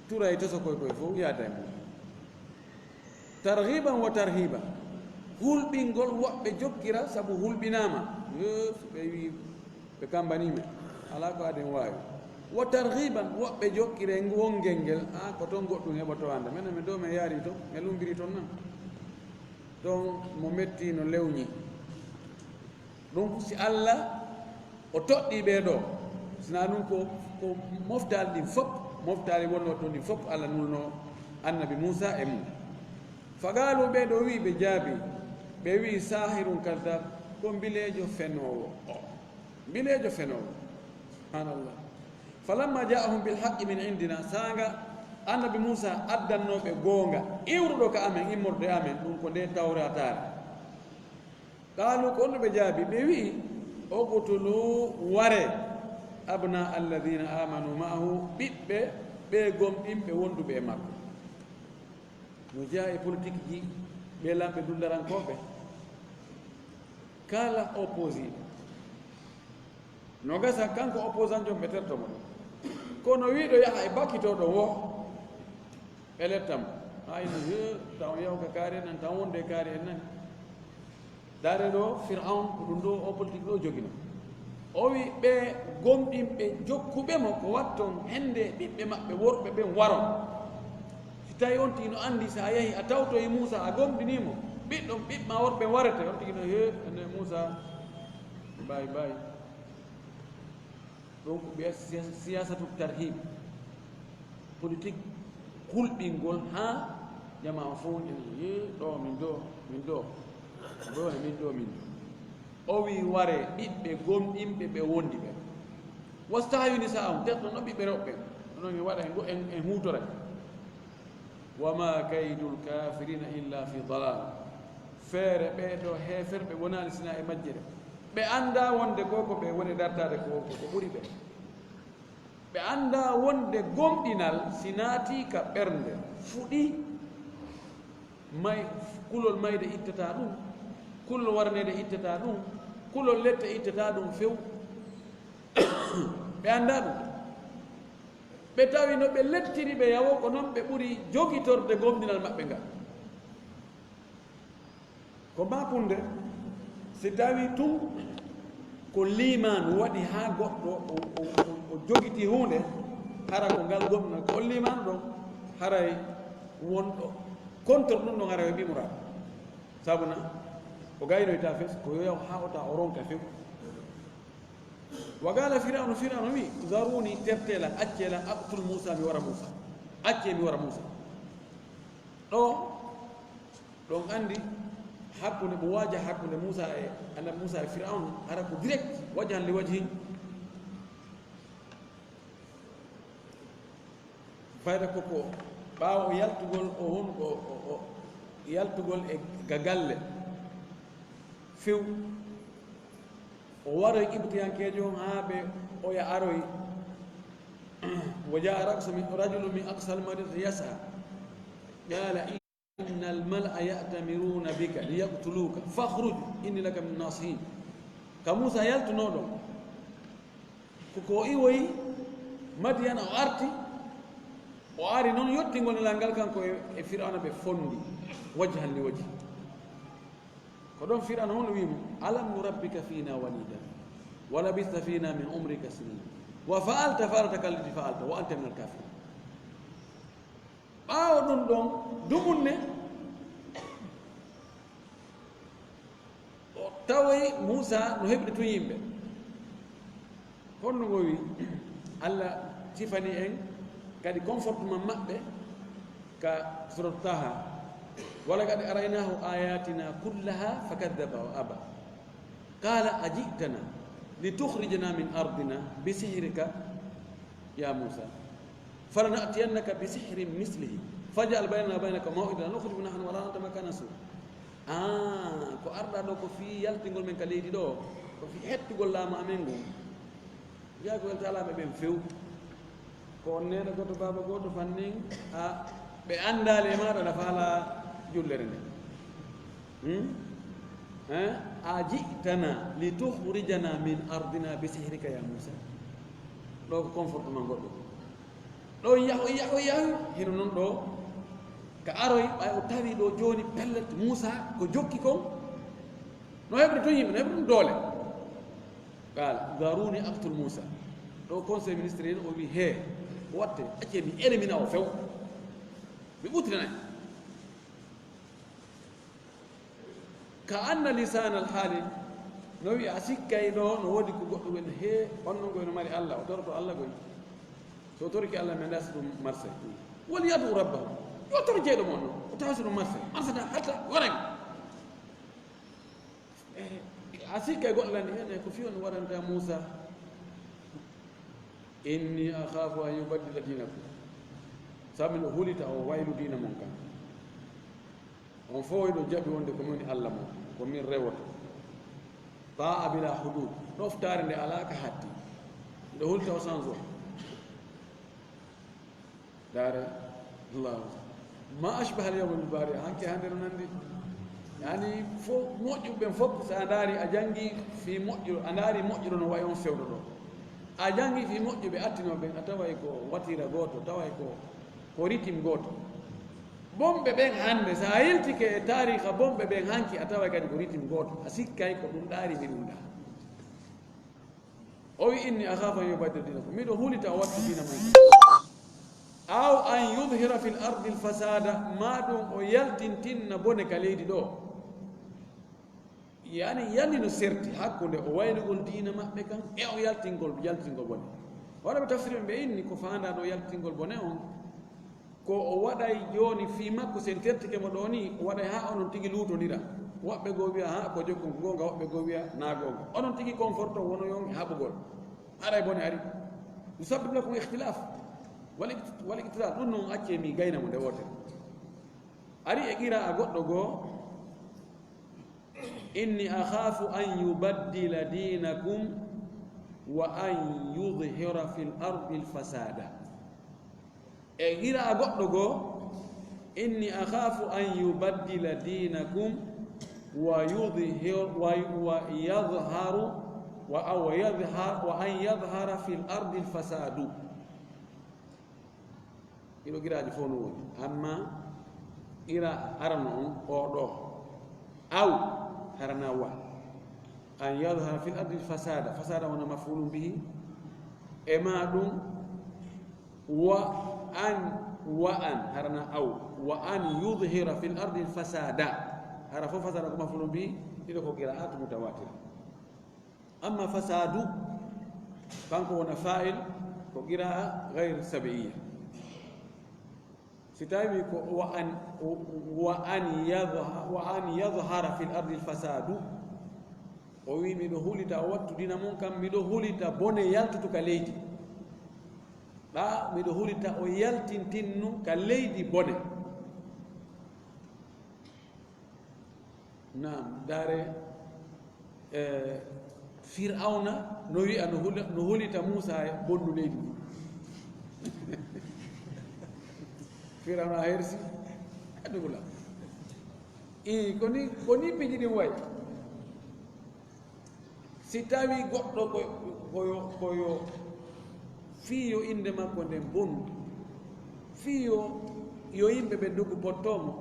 turay tosokoy koy fof yaada e mum. Targhiban wa tarhiban. Hulɓingol woɓɓe jokkira sabu hulɓinaama. Yo, so ɓe wi ɓe kambanima, alaa ko aden waawi. Wa targhiban, woɓɓe jokkira e ngu wongel ngel, a ko toon goɗɗum heɓotoo annde. Menen mi ɗo men yaari toon, men lumbiri toon nan. Toon mo metti no lewñi. Ɗum si Alla o toɗɗii ɓee ɗoo, sinaa ɗum ko, ko moftaali ɗin fof, moftaali wonnoo toon ɗin fof Alla nulnoo Annabi Muusaa e mum. Faqaaluu, ɓee ɗoo wii, ɓe jaabii, ɓe wii, saahirun kaddaab, ko mbileejo fenoowo o. Mbileejo fenoowo. Subhaanallah. Falammaa jaa'ahum bil haqqi min indinaa, saanga Annabi Muusaa addannoo ɓe goonga iwruɗo ka amen, immorde e amen, ɗum ko ndee Tawreetaare. Qaaluu, ko honno ɓe jaabii? Ɓe wi'i, uqtuluu, waree, abnaa alladhiina aamanuu ma'ahu, ɓiɓɓe ɓee gomɗinɓe wonduɓe e makko. No jeyaa e politique ji ɓee lamɓe dullarankooɓe. Kala opposé no gasa kanko opposant jom ɓe terto mo ɗum. Kono wiiɗo yaha e bakkitooɗo wo ɓe letta mo. Haa ina he taw yaw ka kaari en nan, taw wonde e kaari en nani. Daare ɗo Firaun ko ɗum ɗo o politique ɗo jogino. O wi ɓe gomɗinɓe jokkuɓe mo ko watton hende ɓiɓɓe maɓɓe worɓe ɓen waron. Si tawi on tigi no andi sa yahi a tawtoyi Muusa a gomɗini mo, ɓiɗɗon ɓiɓɓe ma worɓe warete, on tigi no he ene Muusa, bay bay. Ɗum ko ɓe siya-, siyasatu tarhib, politique kulɓingol haa jamaa fof ene, "Yee, ɗo min ɗo, min ɗo, ɗo e min ɗo, min ɗo." O wi, "Ware ɓiɓɓe gomɗinɓe ɓe wondi ɓe. Wastahyu nisa'ahum, tedno no ɓiɓɓe rewɓe ɓen." Onon en waɗa en go-, en, en huutora. "Wa ma kaydul kafirina illa fi dalal." Feere ɓee ɗo heeferɓe wonaani sina e majjere. Ɓe anndaa wonde ko ko ɓe woni dartaade ko, ko, ko ɓuri ɓe. Ɓe anndaa wonde gomɗinal si naatii ka ɓernde, fuɗi, may-, kulol mayde ittataa ɗum, kulol warneede ittataa ɗum, kulol lette ittataa ɗum few. Ɓe anndaa ɗum. Ɓe tawi no ɓe lettiri ɓe yawo, ko noon ɓe ɓuri jogitorde gomɗinal maɓɓe ngal. Ko makunde, si tawi tun ko liimaanu waɗi haa goɗɗo o, o, o, o jogiti huunde, hara ko ngal gomna ko liimaanu ɗon, haray wonɗo contre ɗum ɗon, haray o ɓimora. Sabu na o gaynoyta fes, ko yo yaw haa o ta o ronka few. Wa qala Fir'aunu, Fir'aunu wi, "Zaruni, tertee lan, accee lan, aqtul Muusa, mi wara Muusa. Accee mi wara Muusa." Ɗo, ɗon anndi hakkunde, mo waaja hakkunde Muusa e, Annabi Muusa e Fir'aunu, hara ko direct, wajhan li wajhin. Fayda ko ko ɓaawo yaltugol o won, o, o, o yaltugol e ga-, galle few, o waroy Qibtiyankeejo on haa ɓe oya aroy. Wa jaa raksu min, rajulun min aqsal madinati yas'a. Qala innal mala'a ya'tamiruna bika liyaqtuluka fakhruj inni laka min nasihin. Ka Muusa yaltunoo ɗon, ko, ko o iwoyi Madiyana, o arti, o ari noon yottingol nelal ngal kanko e, e Fir'awna ɓe fondi, wajhan li wajhi. Ko ɗon Fir'awna hono wi'i mo, "Alam nurabbika fina walida, wa labista fina min umrika sinin, wa fa'alta fa'lataka allati fa'alta, wa anta minal kafirin." Ɓaawo ɗum ɗon, dumunne, o tawoyi Muusa no heɓde tun yimɓe. Honno o wi? Allah sifani en kadi comportement maɓɓe ka surat Taha. "Wa laqad araynahu ayatina kullaha fakadhaba wa aba. Qala aji'tana litukhrijana min ardina bisihrika ya Musa. Falana'tiyannaka bisihrin mislihi faj'al baynana wa baynaka maw'idan la nukhlifuhu nahnu wa la anta makanan su'a." Ah, ko arɗa ɗo ko fii yaltingol men ka leydi ɗo, ko fii hettugol laamu amen ngun. Jeyaa ko welta alaaɓe ɓen few. Ko on neene gooto, baaba gooto, fannin a ɓe anndaali e maaɗa, na faalaa jullere nden. Hmm? Eh? "A ji'tana li tukhrijana min ardina bi sihrika ya Musa." Ɗo ko comportement goɗɗo. Ɗo yahoy, yahoy, yahoy. Hino non ɗo ka aroy, ɓay o tawi ɗo jooni pellet Musa ko jokki kon, No heɓri tun yimɓe, no heɓri tun doole. Qala, "Dharuni aqtul Musa." Ɗo conseil ministre en o wi, "He, ko watte, acce mi elimina o few. Mi ɓuttinanay." Ka anna lisanal hali, no wi a sikkay ɗo, no woodi ko goɗɗo wen, "He, on non ko eno mari Allah, o toroto Allah goy. So o torike Allah, mi annda si ɗum marsay. Wal yad'u rabbahu. Yo toro jeyɗo mo on non, o tawa si ɗum marsay. Marsata hatta waray." Eh, a sikka e goɗɗo lanndi heen, eh, ko fii on waranta Muusa. "Inni akhafu an yubaddila dinakum." Sabu miɗo hulita o waylu diina mon kan. On fof hiɗo jaɓi wonde ko min woni Allah mon, ko min rewoto. Ta'a bila hudud, ɗoftaare nde alaa ka hatti. Miɗo hulita o sanzo. Daare, Allahu. Ma ashbaha al-yawma bil bariha, hanki hannde no nanndi. Yani, fof moƴƴuɓe ɓen fof, so a ndaari, a janngi fii moƴƴuɗo, a ndaari moƴƴuɗo no wayi on fewndo ɗo. A janngi fii moƴƴuɓe attinoo ɓen, a taway ko watira gooto, taway ko, ko ritim gooto. Bonɓe ɓen hannde, so a yiltike e taariika bonɓe ɓen hanki, a taway kadi ko ritim gooto. A sikkay ko ɗum ɗaari mi ɗum ɗaa. O wi, "Inni akhafu an yubaddila dinakum." Miɗo hulita o watta diina mon. "Aw an yudhira fil ardi al fasada." Ma ɗum o yaltintinna bone ka leydi ɗo. Yani, yani no serti hakkunde o waylugol diina maɓɓe kan e o yaltingol, yaltingol bone. Hoɗo ɓe tafsiri ɓe inni ko faandaa ɗo yaltingol bone on. Ko o waɗay jooni fii makko, si en tertike mo ɗoo nii, o waɗay haa onon tigi luutondira. Woɓɓe goo wiya, "Haa ko jokkon ko goonga," woɓɓe goo wiya, "Naa goonga." Onon tigi conforto wonoyon e haɓugol. Haray bone ari. Yusabbib lakum ikhtilaf wal ikt-, wal iqtital. Ɗum non accee mi gayna mo nde wootere. Ari e qira'a goɗɗo goo, "Inni akhafu an yubaddila dinakum wa an yudhhira fil ardi al fasada." E qira'a goɗɗo goo, "Inni akhafu an yubaddila dinakum wa yudhhir-, wa, wa yadhharu, wa, wa yadhhar-, wa an yadhhara fil ardi al fasadu." Ɗiɗo qiraaji fof no woodi, amma qira arano on, o ɗo, aw, harana wa. "An yadhhara fil ardi fasada." Fasada wona maf'ulun bihi. E ma ɗum, wa an, wa an, harana aw. "Wa an yudhhira fil ardi fasada." Hara fof fasada ko maf'ulun bihi, ɗiɗo ko qira'at mutawatira. Amma fasadu, kanko wona fa'il, ko qira'a ghayr sab'iyya. Si tawi ko wa an, wa an yadhha-, wa an yadhhara fil ardi fasadu, o wi, "Miɗo hulita o wattu diina mon kan, miɗo hulita bone yaltutu ka leydi." Ɗa, "Miɗo hulita o yaltintinnu ka leydi bone." Naam, ndaare, eh, Fir'awna no wi'a no hula-, no hulita Muusa e bonnu leydi ndi. Fir'awna hersi, e dugula. I, ko ni, ko ni piiji ɗin wayi. Si tawi goɗɗo ko, ko yo, ko yo, fii yo innde makko nden bonu, fii yo, yo yimɓe ɓe ndugu bottoo mo,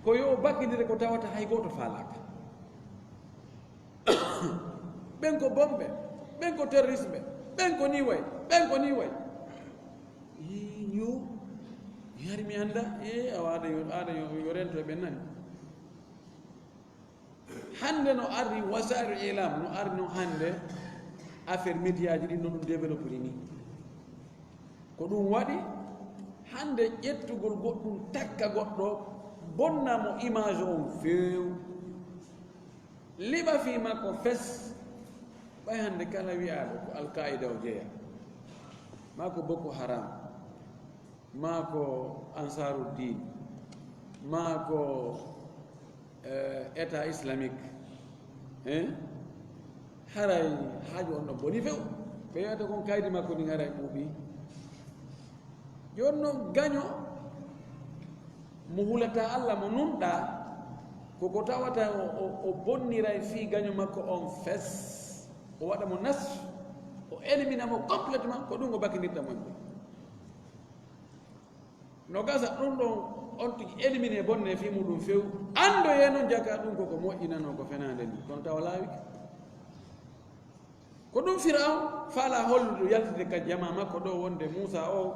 ko yo bakkindire ko tawata hay gooto faalaaka. Ɓen ko bomɓe, ɓen ko terroriste ɓe, ɓen ko ni way, ɓen ko ni way. Ii, yo, yari mi annda, e, awa aɗa yo, aɗa yo, yo rento e ɓen nani. Hannde no arri wasa'il ilam, no arri no hannde affaire médiaji ɗin no ɗum développiri ni. Ko ɗum waɗi hannde ƴettugol goɗɗum takka goɗɗo, bonna mo image on few, liɓa fii makko fes. Ɓay hannde kala wi'aaɗo ko Al Qaida o jeya, maa ko Boko Haram, maa ko Ansaruddin, maa ko, eh, État Islamique, hein? Haray haaju on no boni few. Ɓe wiyata kon kaydi makko ndin haray ɓuuɓi. Jooni non gaño mo hulata Alla mo nunɗaa, ko ko tawata o, o, o bonniray fii gaño makko on fes, o waɗa mo nasf, o elimina mo complètement, ko ɗum o bakindirta mo en. No gasa ɗum ɗon On tigi éliminé bonne fii muɗum few. Anndoyee noon jaka ɗum koko moƴƴinanoo ko fenaande nii. Kono tawa laawike. Ko ɗum Firaun faala hollude, yaltide ka jama makko ɗo, wonde Muusa o,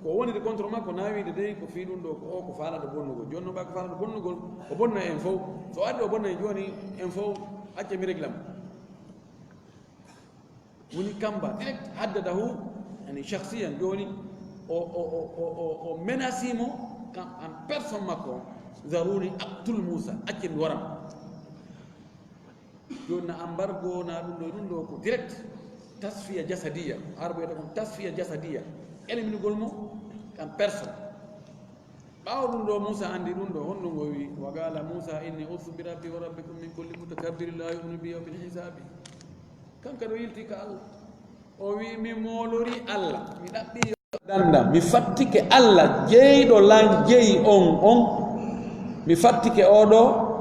ko woniri contre makko, na wiide dey ko fii ɗum ɗo, ko o ko faalaɗo bonnugol. Jooni noon ɓay ko faalaɗo bonnugol, o bonna en fow. So o addi o bonna en jooni, en fow, acce mi régla mo. Woni kamba direct, haddadahu, yani, shakhsiyan, jooni o, o, o, o, o, o menasi mo, kam, en personne makko, zaruni aqtul Muusa, acce mi wara mo. Jooni na embargo, na ɗum ɗo, ɗum ɗo ko direct, tasfiya jasadiya. Arabo wiyata kon tasfiya jasadiya. Eliminugol mo en personne. Ɓaawo ɗum ɗo, Muusa anndi ɗum ɗo, honɗum o wi? Wa qala Muusa inni ustu bi rabbi wa rabbikum min kulli mutakabbirin la yu'minu bi yawmil hisabi. Kanko ɗo yilti ka Allah. O wi, mi moolori Allah, mi ɗaɓɓi yo danda, mi fattike Allah, jeyɗo lan jeyi on on. Mi fattike oɗo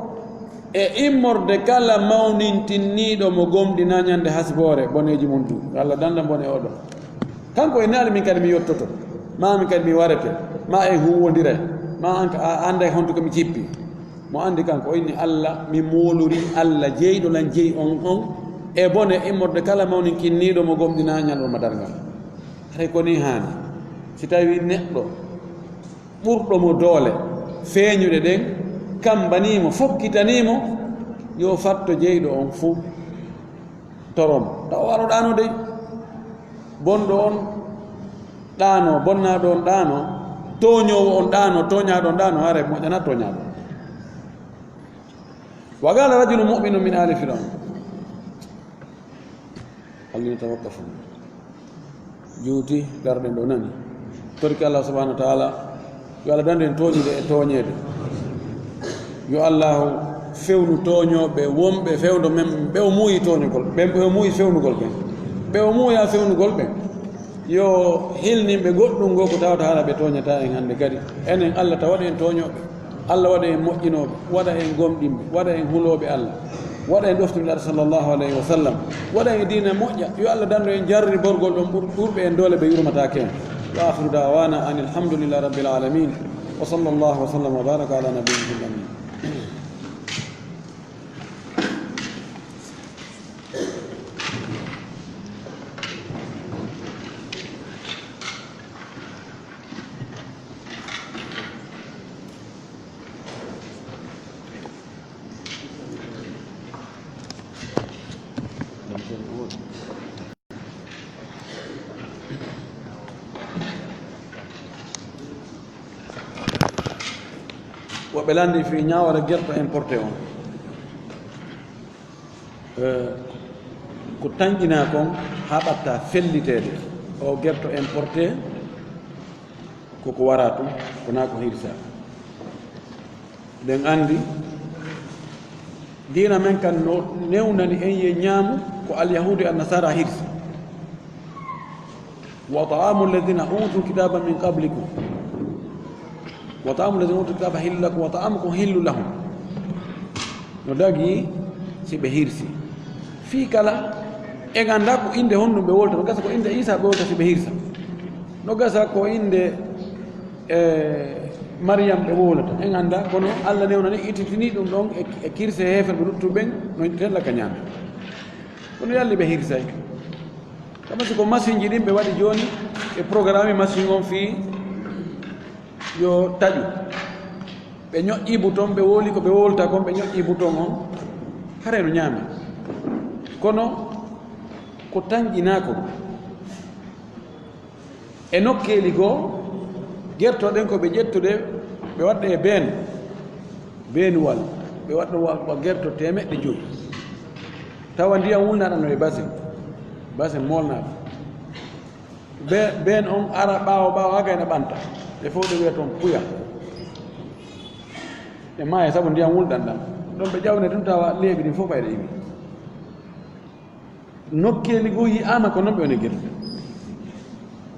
e immorde kala mawnintinniiɗo mo gomɗina ñande hasboore, boneeji mum du. Allah danda bone oɗo. Kanko e naali min kadi mi yottoto, ma min kadi mi warete, ma en huwwondire, ma an ka a annday honto ko mi cippi. Mo anndi kanko, o inni Allah, mi moolori Allah, jeyɗo lan jeyi on on, e bone immorde kala mawninkinniiɗo mo gomɗina ñalorma darngal. Haray ko ni haani. Si tawi neɗɗo ɓurɗo mo doole, feeñuɗe ɗen, kambanii mo, fokkitanii mo, yo fatto jeyɗo on fuu. Torom. Taw waro ɗaano dey. Bonɗo on ɗaano, bonnaaɗo on ɗaano, tooñoowo on ɗaano, tooñaaɗo on ɗaano, haray moƴƴana tooñaaɗo. Wa qala rajulun mu'minun min ali Firaun. Alladhina tawaqqafu. Juuti, garɗen ɗo nani. Torki Allah subhanahu wa ta'ala, yo Allah dandu en tooñude e tooñeede. Yo Allahu fewnu tooñooɓe wonɓe fewndo men, ɓe o muuyi tooñugol, ɓe, ɓe o muuyi fewnugol ɓen. Ɓe o muuya fewnugol ɓen. Yo hilnin ɓe goɗɗum ngoo ko tawata hara ɓe tooñataa en hannde kadi. Enen Allah ta waɗu en tooñooɓe. Allah waɗa en moƴƴinooɓe, waɗa en gomɗinɓe, waɗa en hulooɓe Allah, waɗa en ɗoftunɓe Nulaaɗo sallallahu alayhi wa sallam, waɗa en e diina moƴƴa. Yo Allah dandu en jarriborgol ɗon ɓur-, ɓurɓe en doole ɓe yurmataake en. Wa akhiru da'wana anil hamdulillahi rabbil alamin. Wa sallallahu wa sallam wa baraka ala nabiyyina Muhammadin. Woɓɓe lanndii fii ñaawore gerto importé on. Eh, ko tanƴinaa kon haa ɓatta felliteede. O gerto importé, koko wara tun, ko naa ko hirsa. Ɗen anndi, diina men kan no newnani en ye ñaamu ko Alyahuudu e Annasaara hirsi. Wa ta'amu alladhina utul kitaba min qablikum. Wa ta'amu alladhina utul kitaba hillun lakum wa ta'amukum hillun lahum. No dagi si ɓe hirsi. Fii kala, en anndaa ko innde honɗum ɓe wolta. No gasa ko innde Iisaa ɓe wolta si ɓe hirsa. No gasa ko innde, eh, Mariyam ɓe wolata. En anndaa, kono Allah newnani, ititini ɗum ɗon e, e kirse heeferɓe luttuɓe ɓen, no tella ka ñaame. Kono yalli ɓe hirsay. Kama si ko masinji ɗin ɓe waɗi jooni, ɓe programme masin on fii yo taƴu. Ɓe ñoƴƴi bouton, ɓe wowli ko ɓe wowlta kon, ɓe ñoƴƴi bouton on, haray no ñaami. Kono ko tanƴinaa kon. E nokkeeli goo, gertooɗen ko ɓe ƴettude, ɓe waɗda e been, beenuwal, ɓe waɗda wa, wa gerto teemeɗɗe jowi. Tawa ndiyan wulnaaɗan no e basin, basin moolnaaɗo. Be, been on ara ɓaawo, ɓaawo haa gayna ɓanta. Ɓe fow ɓe wiya toon puya. Ɓe maaya sabu ndiyan wulɗan ɗan. Ɗon ɓe ƴawne tun tawa leeɓi ɗin fow ɓayɗe iwi. Nokkeeli goo yi'aama ko non ɓe woni gila.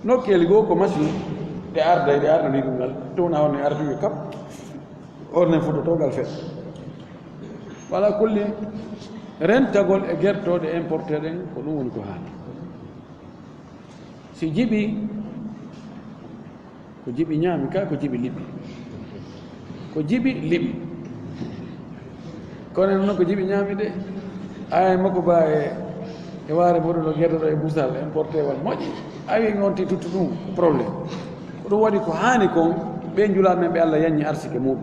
Nokkeeli goo ko machine ɗe arda, ɗe arda ni ɗum ngal. Towna on e artuɓe kap. On ne fototogal fe. Wala kulli rentagol e gertooɗe importé ɗen ko ɗum woni ko haani. Si jiɓi, ko jiɓi ñaami ka, ko jiɓi liɓi. Ko jiɓi, liɓi. Kono en noon ko jiɓi ñaami de. Aya makko ba e, e waare mboɗo no gerte ɗo e busal, importé wal moƴƴi. Awi on ti tuttu ɗum, ko problème. Ko ɗum waɗi ko haani kon, ɓe njulaaɓe men ɓe Allah yanñi arsike muɗum.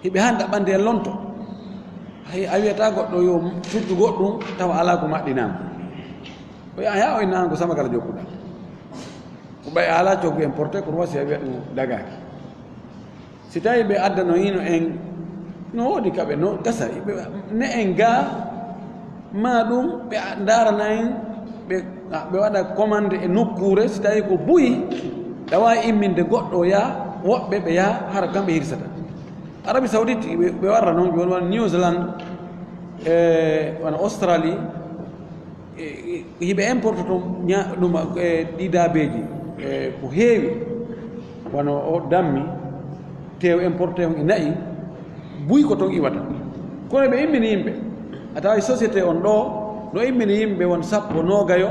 Hiɓe haani ɗaɓɓande en lonto. Hay a wiyata goɗɗo yo tuttu goɗɗum, tawa alaa ko maɗɗinaama. O wiya, "Aya, o inna an ko sama kala jokkuɗa." Ko ɓay a alaa coggu importé, ko ɗum wasi a wiya ɗum dagaaki. Si tawi ɓe addanoyino en, no woodi ka ɓe no gasa, ɓe ne en ga, ma ɗum ɓe ndarana en, ɓe, ɓe waɗa commande e nokkuure, si tawi ko buy, ɗa waawi imminde goɗɗo o yaha, woɓɓe ɓe yaha, hara kamɓe hirsata. Arabie Saoudite, ɓe, ɓe warra noon, jooni wano New Zealand, e wano Australie, e, e, hiɓe importe toon ña-, ɗum, e, ɗi daabeeji, e, ko heewi, wano o dammi, teew importe on e na'i, buy ko toon iwata. Kono ɓe immini yimɓe, a tawa e société on ɗo, no immini yimɓe won sappo, noogayo,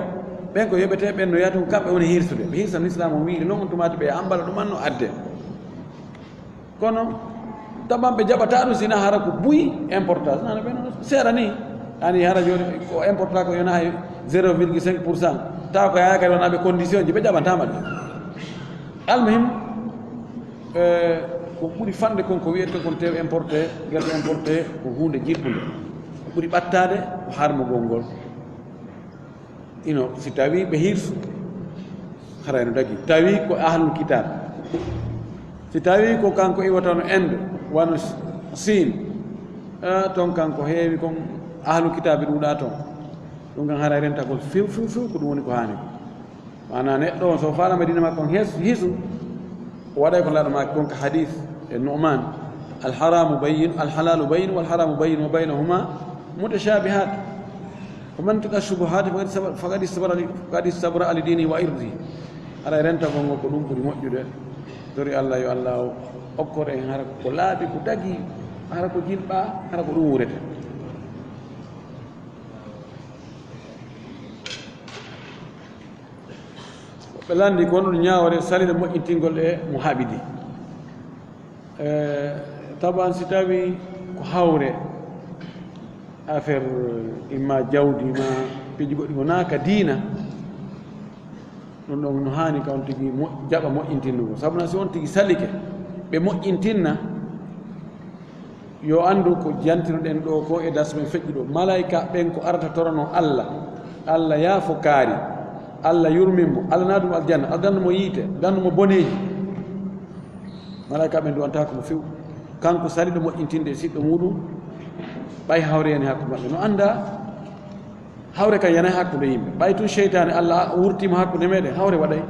ɓen ko yoɓete ɓen no yaha toon, kamɓe woni hirsude. Ɓe hirsa no Islam on wiiri noon, on tumaati ɓe ambala ɗum an no adde. Kono taban ɓe jaɓata ɗum sina hara ko buy importation. Nana ɓe noon seeɗa ni. Ani hara jooni ko importa ko yona hay zéro virgule cinq pour cent. Tawa ko yaya kadi wona ɓe condition ji ɓe jaɓantama ɗum. Almuhim, eh, ko ɓuri fande kon ko wiyete kon tew importé, gerte importé ko huunde jippunde. Ko ɓuri ɓattade ko harmugol ngol. Ino, si tawi ɓe hirsu, haray no dagi. Tawi ko ahlul kitab. Si tawi ko kanko iwata no Inde, wano Siin, eh, ton kanko heewi kon ahlul kitab ɗuuɗa ton. Ɗum kan haray rentagol few, few, few ko ɗum woni ko haani ko. Maana neɗɗo on so faala Madina makko on hes-, hisu, o waɗay ko laaɗo maaki kon ka hadis e Nu'man, "Al haramu bayyin, al halalu bayyin, wal haramu bayyin, wa baynahuma mutashabihat. Faman ittaqa shubuhati faqad istaba-, faqad istabara li, faqad istabara li dinihi wa irdihi." Haray rentagol ngol ko ɗum ɓuri moƴƴude. Tori Allah yo Allah okkor en hara ko laaɓi, ko dagi, hara ko jilɓa, hara ko ɗum wurete. Ɓe lanndi ko honɗun ñaawore saliiɗo moƴƴintingol e mo haɓidi. E, taban si tawi ko hawre, affaire imma jawdi, ma piiji goɗɗi, wonaa ka diina, ɗum ɗon no haani ka on tigi mo-, jaɓa moƴƴintinnugol. Sabu na si on tigi salike, ɓe moƴƴintinna, yo anndu ko jantinoɗen ɗo ko e darsu men feƴƴi ɗo. Malaayika ɓen ko arata torano Allah, Allah yaafo kaari, Allah yurmin mo, Allah naadu mo aljanna, Allah dandu mo yiite, dandu mo boneeji. Malaayika ɓen du'antaako mo few. Kanko saliɗo moƴƴintinde e siɗɗo muuɗum, ɓay hawre yani hakkunde maɓɓe. No annda hawre kan yanay hakkunde yimɓe. Ɓay tun seytaane Allah wurtiima hakkunde meɗen, hawre waɗay.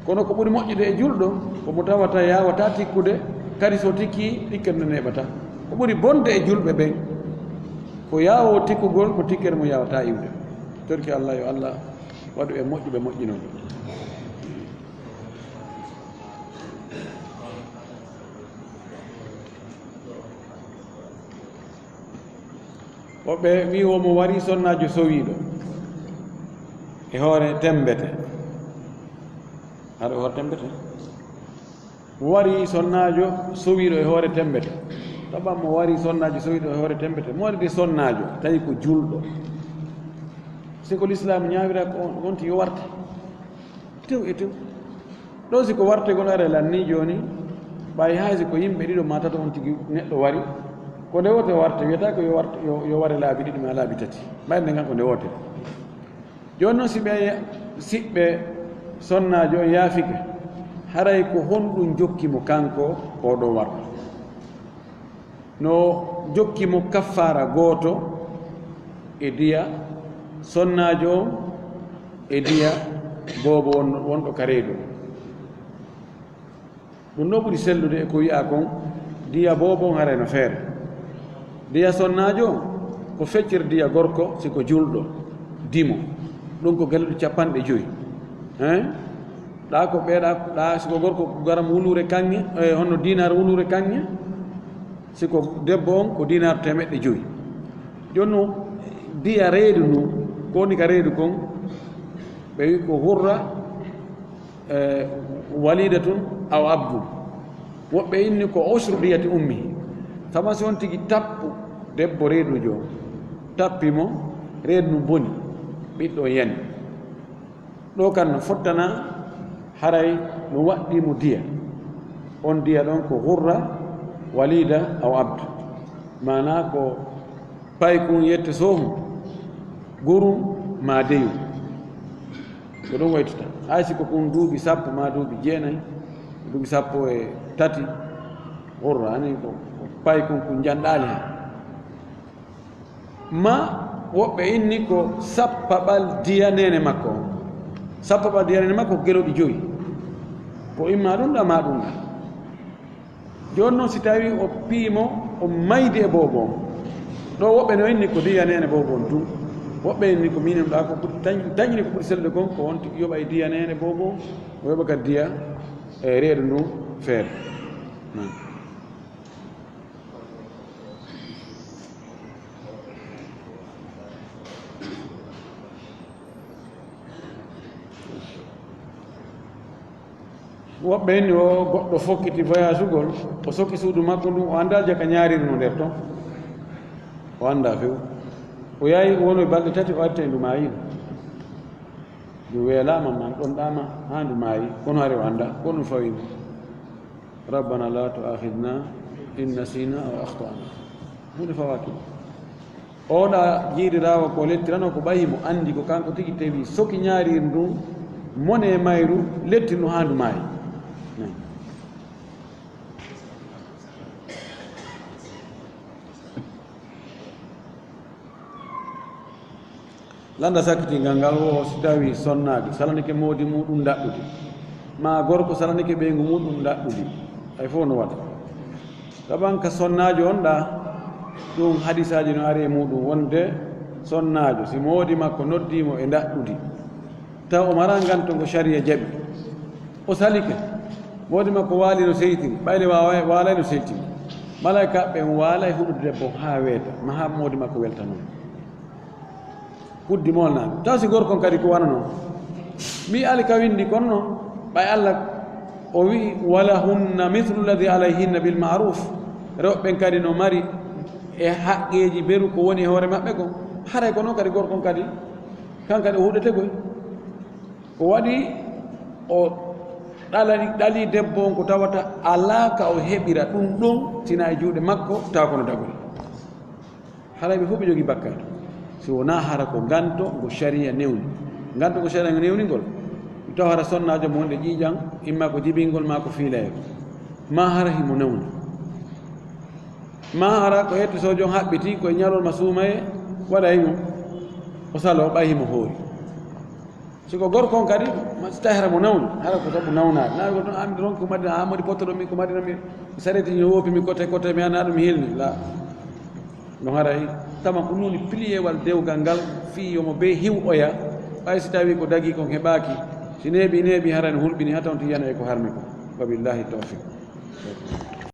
Kono ko ɓuri moƴƴude e julɗo, ko mo tawata yaawataa tikkude, kadi so tikki, tikkere nde neeɓataa. Ko ɓuri bonde e julɓe ɓen, ko yaawoowo tikkugol, ko tikkere mo yaawataa iwde. Torki Allah, yo Allah waɗu e moƴƴuɓe moƴƴinooɓe. Woɓɓe wi'i wo mo wari sonnaajo sowiiɗo e hoore temmbete. Aɗa e hoore temmbete? Mo wari sonnaajo sowiiɗo e hoore temmbete. Taban mo wari sonnaajo sowiiɗo e hoore temmbete. Mo wari de sonnaajo, tawi ko julɗo. Si ko lislaam ñaawira ko on, on ti yo warte. Tew e tew. Ɗo si ko wartegol are lanni jooni, ɓay hay si ko yimɓe ɗiɗo ma tato on tigi neɗɗo wari, ko nde woote warte, wiyata ko yo warte, yo, yo ware laabi ɗiɗi ma laabi tati. Ɓay nde ngan ko nde woote. Jooni noon si ɓe siɓɓe sonnaajo on yaafike, haray ko honɗum jokki mo kanko oo ɗoo warɗo? No jokki mo kaffaara gooto e diya sonnaajo on e diya boobo won-, wonɗo ka reedu. Ɗum ɗoo ɓuri sellude e ko wi'aa kon, diya boobo on haray no feere. Diya sonnaajo on, ko feccere diya gorko, si ko julɗo, dimo. Ɗum ko gelle capanɗe joy. Hein? Ɗa ko ɓeeɗa, ɗa si ko gorko, garam wuluure kaŋŋe, e, honno dinar wuluure kaŋŋe, si ko debbo on, ko dinar teemeɗɗe joy. Jooni non, diya reedu ndu, ko woni ka reedu kon, ɓe wi ko hurra, e, walidatun aw abdun. Woɓɓe inni ko usru diyati ummihi. Sama si on tigi tappu debbo reedujo on, tappi mo, reedu ndu boni, ɓiɗɗo on yani. Ɗo kan no fottana, haray no waɗɗii mo diya. On diya ɗon ko hurra, walida, aw abd. Maanaa ko paykun yette soohun, gurun maa deyun. Ko ɗum waytata. Hay si ko kun duuɓi sappo maa duuɓi jeenay, duuɓi sappo e tati, hurra, ani ko, ko paykun kun janɗaali hen. Ma woɓɓe inni ko sappaɓal diya neene makko on. Sappaɓal diya neene makko ko gelooɗi joyi. Ko imma ɗum ɗa, ma ɗum ɗa. Jooni noon, si tawii o pii mo, o maydi e boobo on. Ɗo woɓɓe no inni ko diya neene boobo on tun. Woɓɓe inni ko minen ɗa ko ɓuri tañ-, tañini ko ɓuri sellude kon, ko on tigi yoɓay diya neene boobo on, o yoɓa kadi diya, e reedu ndun feere. Naam. Woɓɓe inni o goɗɗo fokkiti voyage-ugol, o sokki suudu makko ndun, o anndaa jaka ñaariri no nder ton. O anndaa few. O yahi, o wonoyi balɗe tati, o arti e ndu maayi. Ndu weelaama, man ɗon ɗaama haa ndu maayi. Kono hari o anndaa, ko ɗum fawi mo. Rabbana la tu'akhidna in nasina aw akhtana. Huunde fawaaki mo. Oɗa jiiriraawo ko lettirano ko ɓayi mo anndi ko kanko tigi tewi soki ñaariri ndun, mone mayru, letti ndu haa ndu maayi. Lannda sakkitingal ngal wo si tawi sonnaajo salanike moodi muɗum ndaɗɗudi, maa gorko salanike ɓeyngu muɗum ndaɗɗudi, hay fof no waɗa. Taban ka sonnaajo on ɗa, ɗum hadisaaji no ari e muɗum wonde sonnaajo, si moodi makko noddii mo e ndaɗɗudi, taw o mara nganto ngo sariya jaɓi, o salike, moodi makko waali no seytini, ɓayde waawa-, waalay no seytini, malaykaaɓe ɓen waalay huɗude debbo haa weeta, ma haa moodi makko welta non. Huddi molnaani. Taw si gorkon kadi ko wano non. Mi ali ka windi kon non, ɓay Allah o wi'i, "Walahunna mithlu alladhi alayhinna bil ma'ruf." Rewɓe ɓen kadi no mari e haqqeeji beru ko woni e hoore maɓɓe kon. Haray ko non kadi gorkon kadi, kan kadi o huɗete koy. Ko waɗi o ɗalani, ɗali debbo on ko tawata alaa ka o heɓira ɗum ɗon, sina e juuɗe makko, taw kono dagori. Haray ɓe fof ɓe jogii bakkaatu, si wonaa hara ko nganto ngo sariya newni. Nganto ngo sariya newni ngol, mi tawa hara sonnaajo mo wonde ƴiiƴam, imma ko jibingol maa ko fiilayel, maa hara himo nawni, maa hara ko hetto so jom haɓɓiti ko e ñalorma suumaye waɗa e mum, o saloo ɓay himo hoori. Si ko gorko on kadi, ma si tawi hara mo nawni, hara ko sabu nawnaade. Naa ko ɗum, "Ah, mi ronki ko madina, ah, modi potto ɗo mi ko madina mi, sareti mi woopi mi kote, kote mi ana ɗum hilni." La. No haray, tama ko ɗum woni piliyewal dewgal ngal, fii yo mo bee hiw oya, ɓay si tawi ko dagi kon heɓaaki, si neeɓi, neeɓi, hara no hulɓini, haa tawnti yana e ko harmi ko. Wa billahi tawfiq.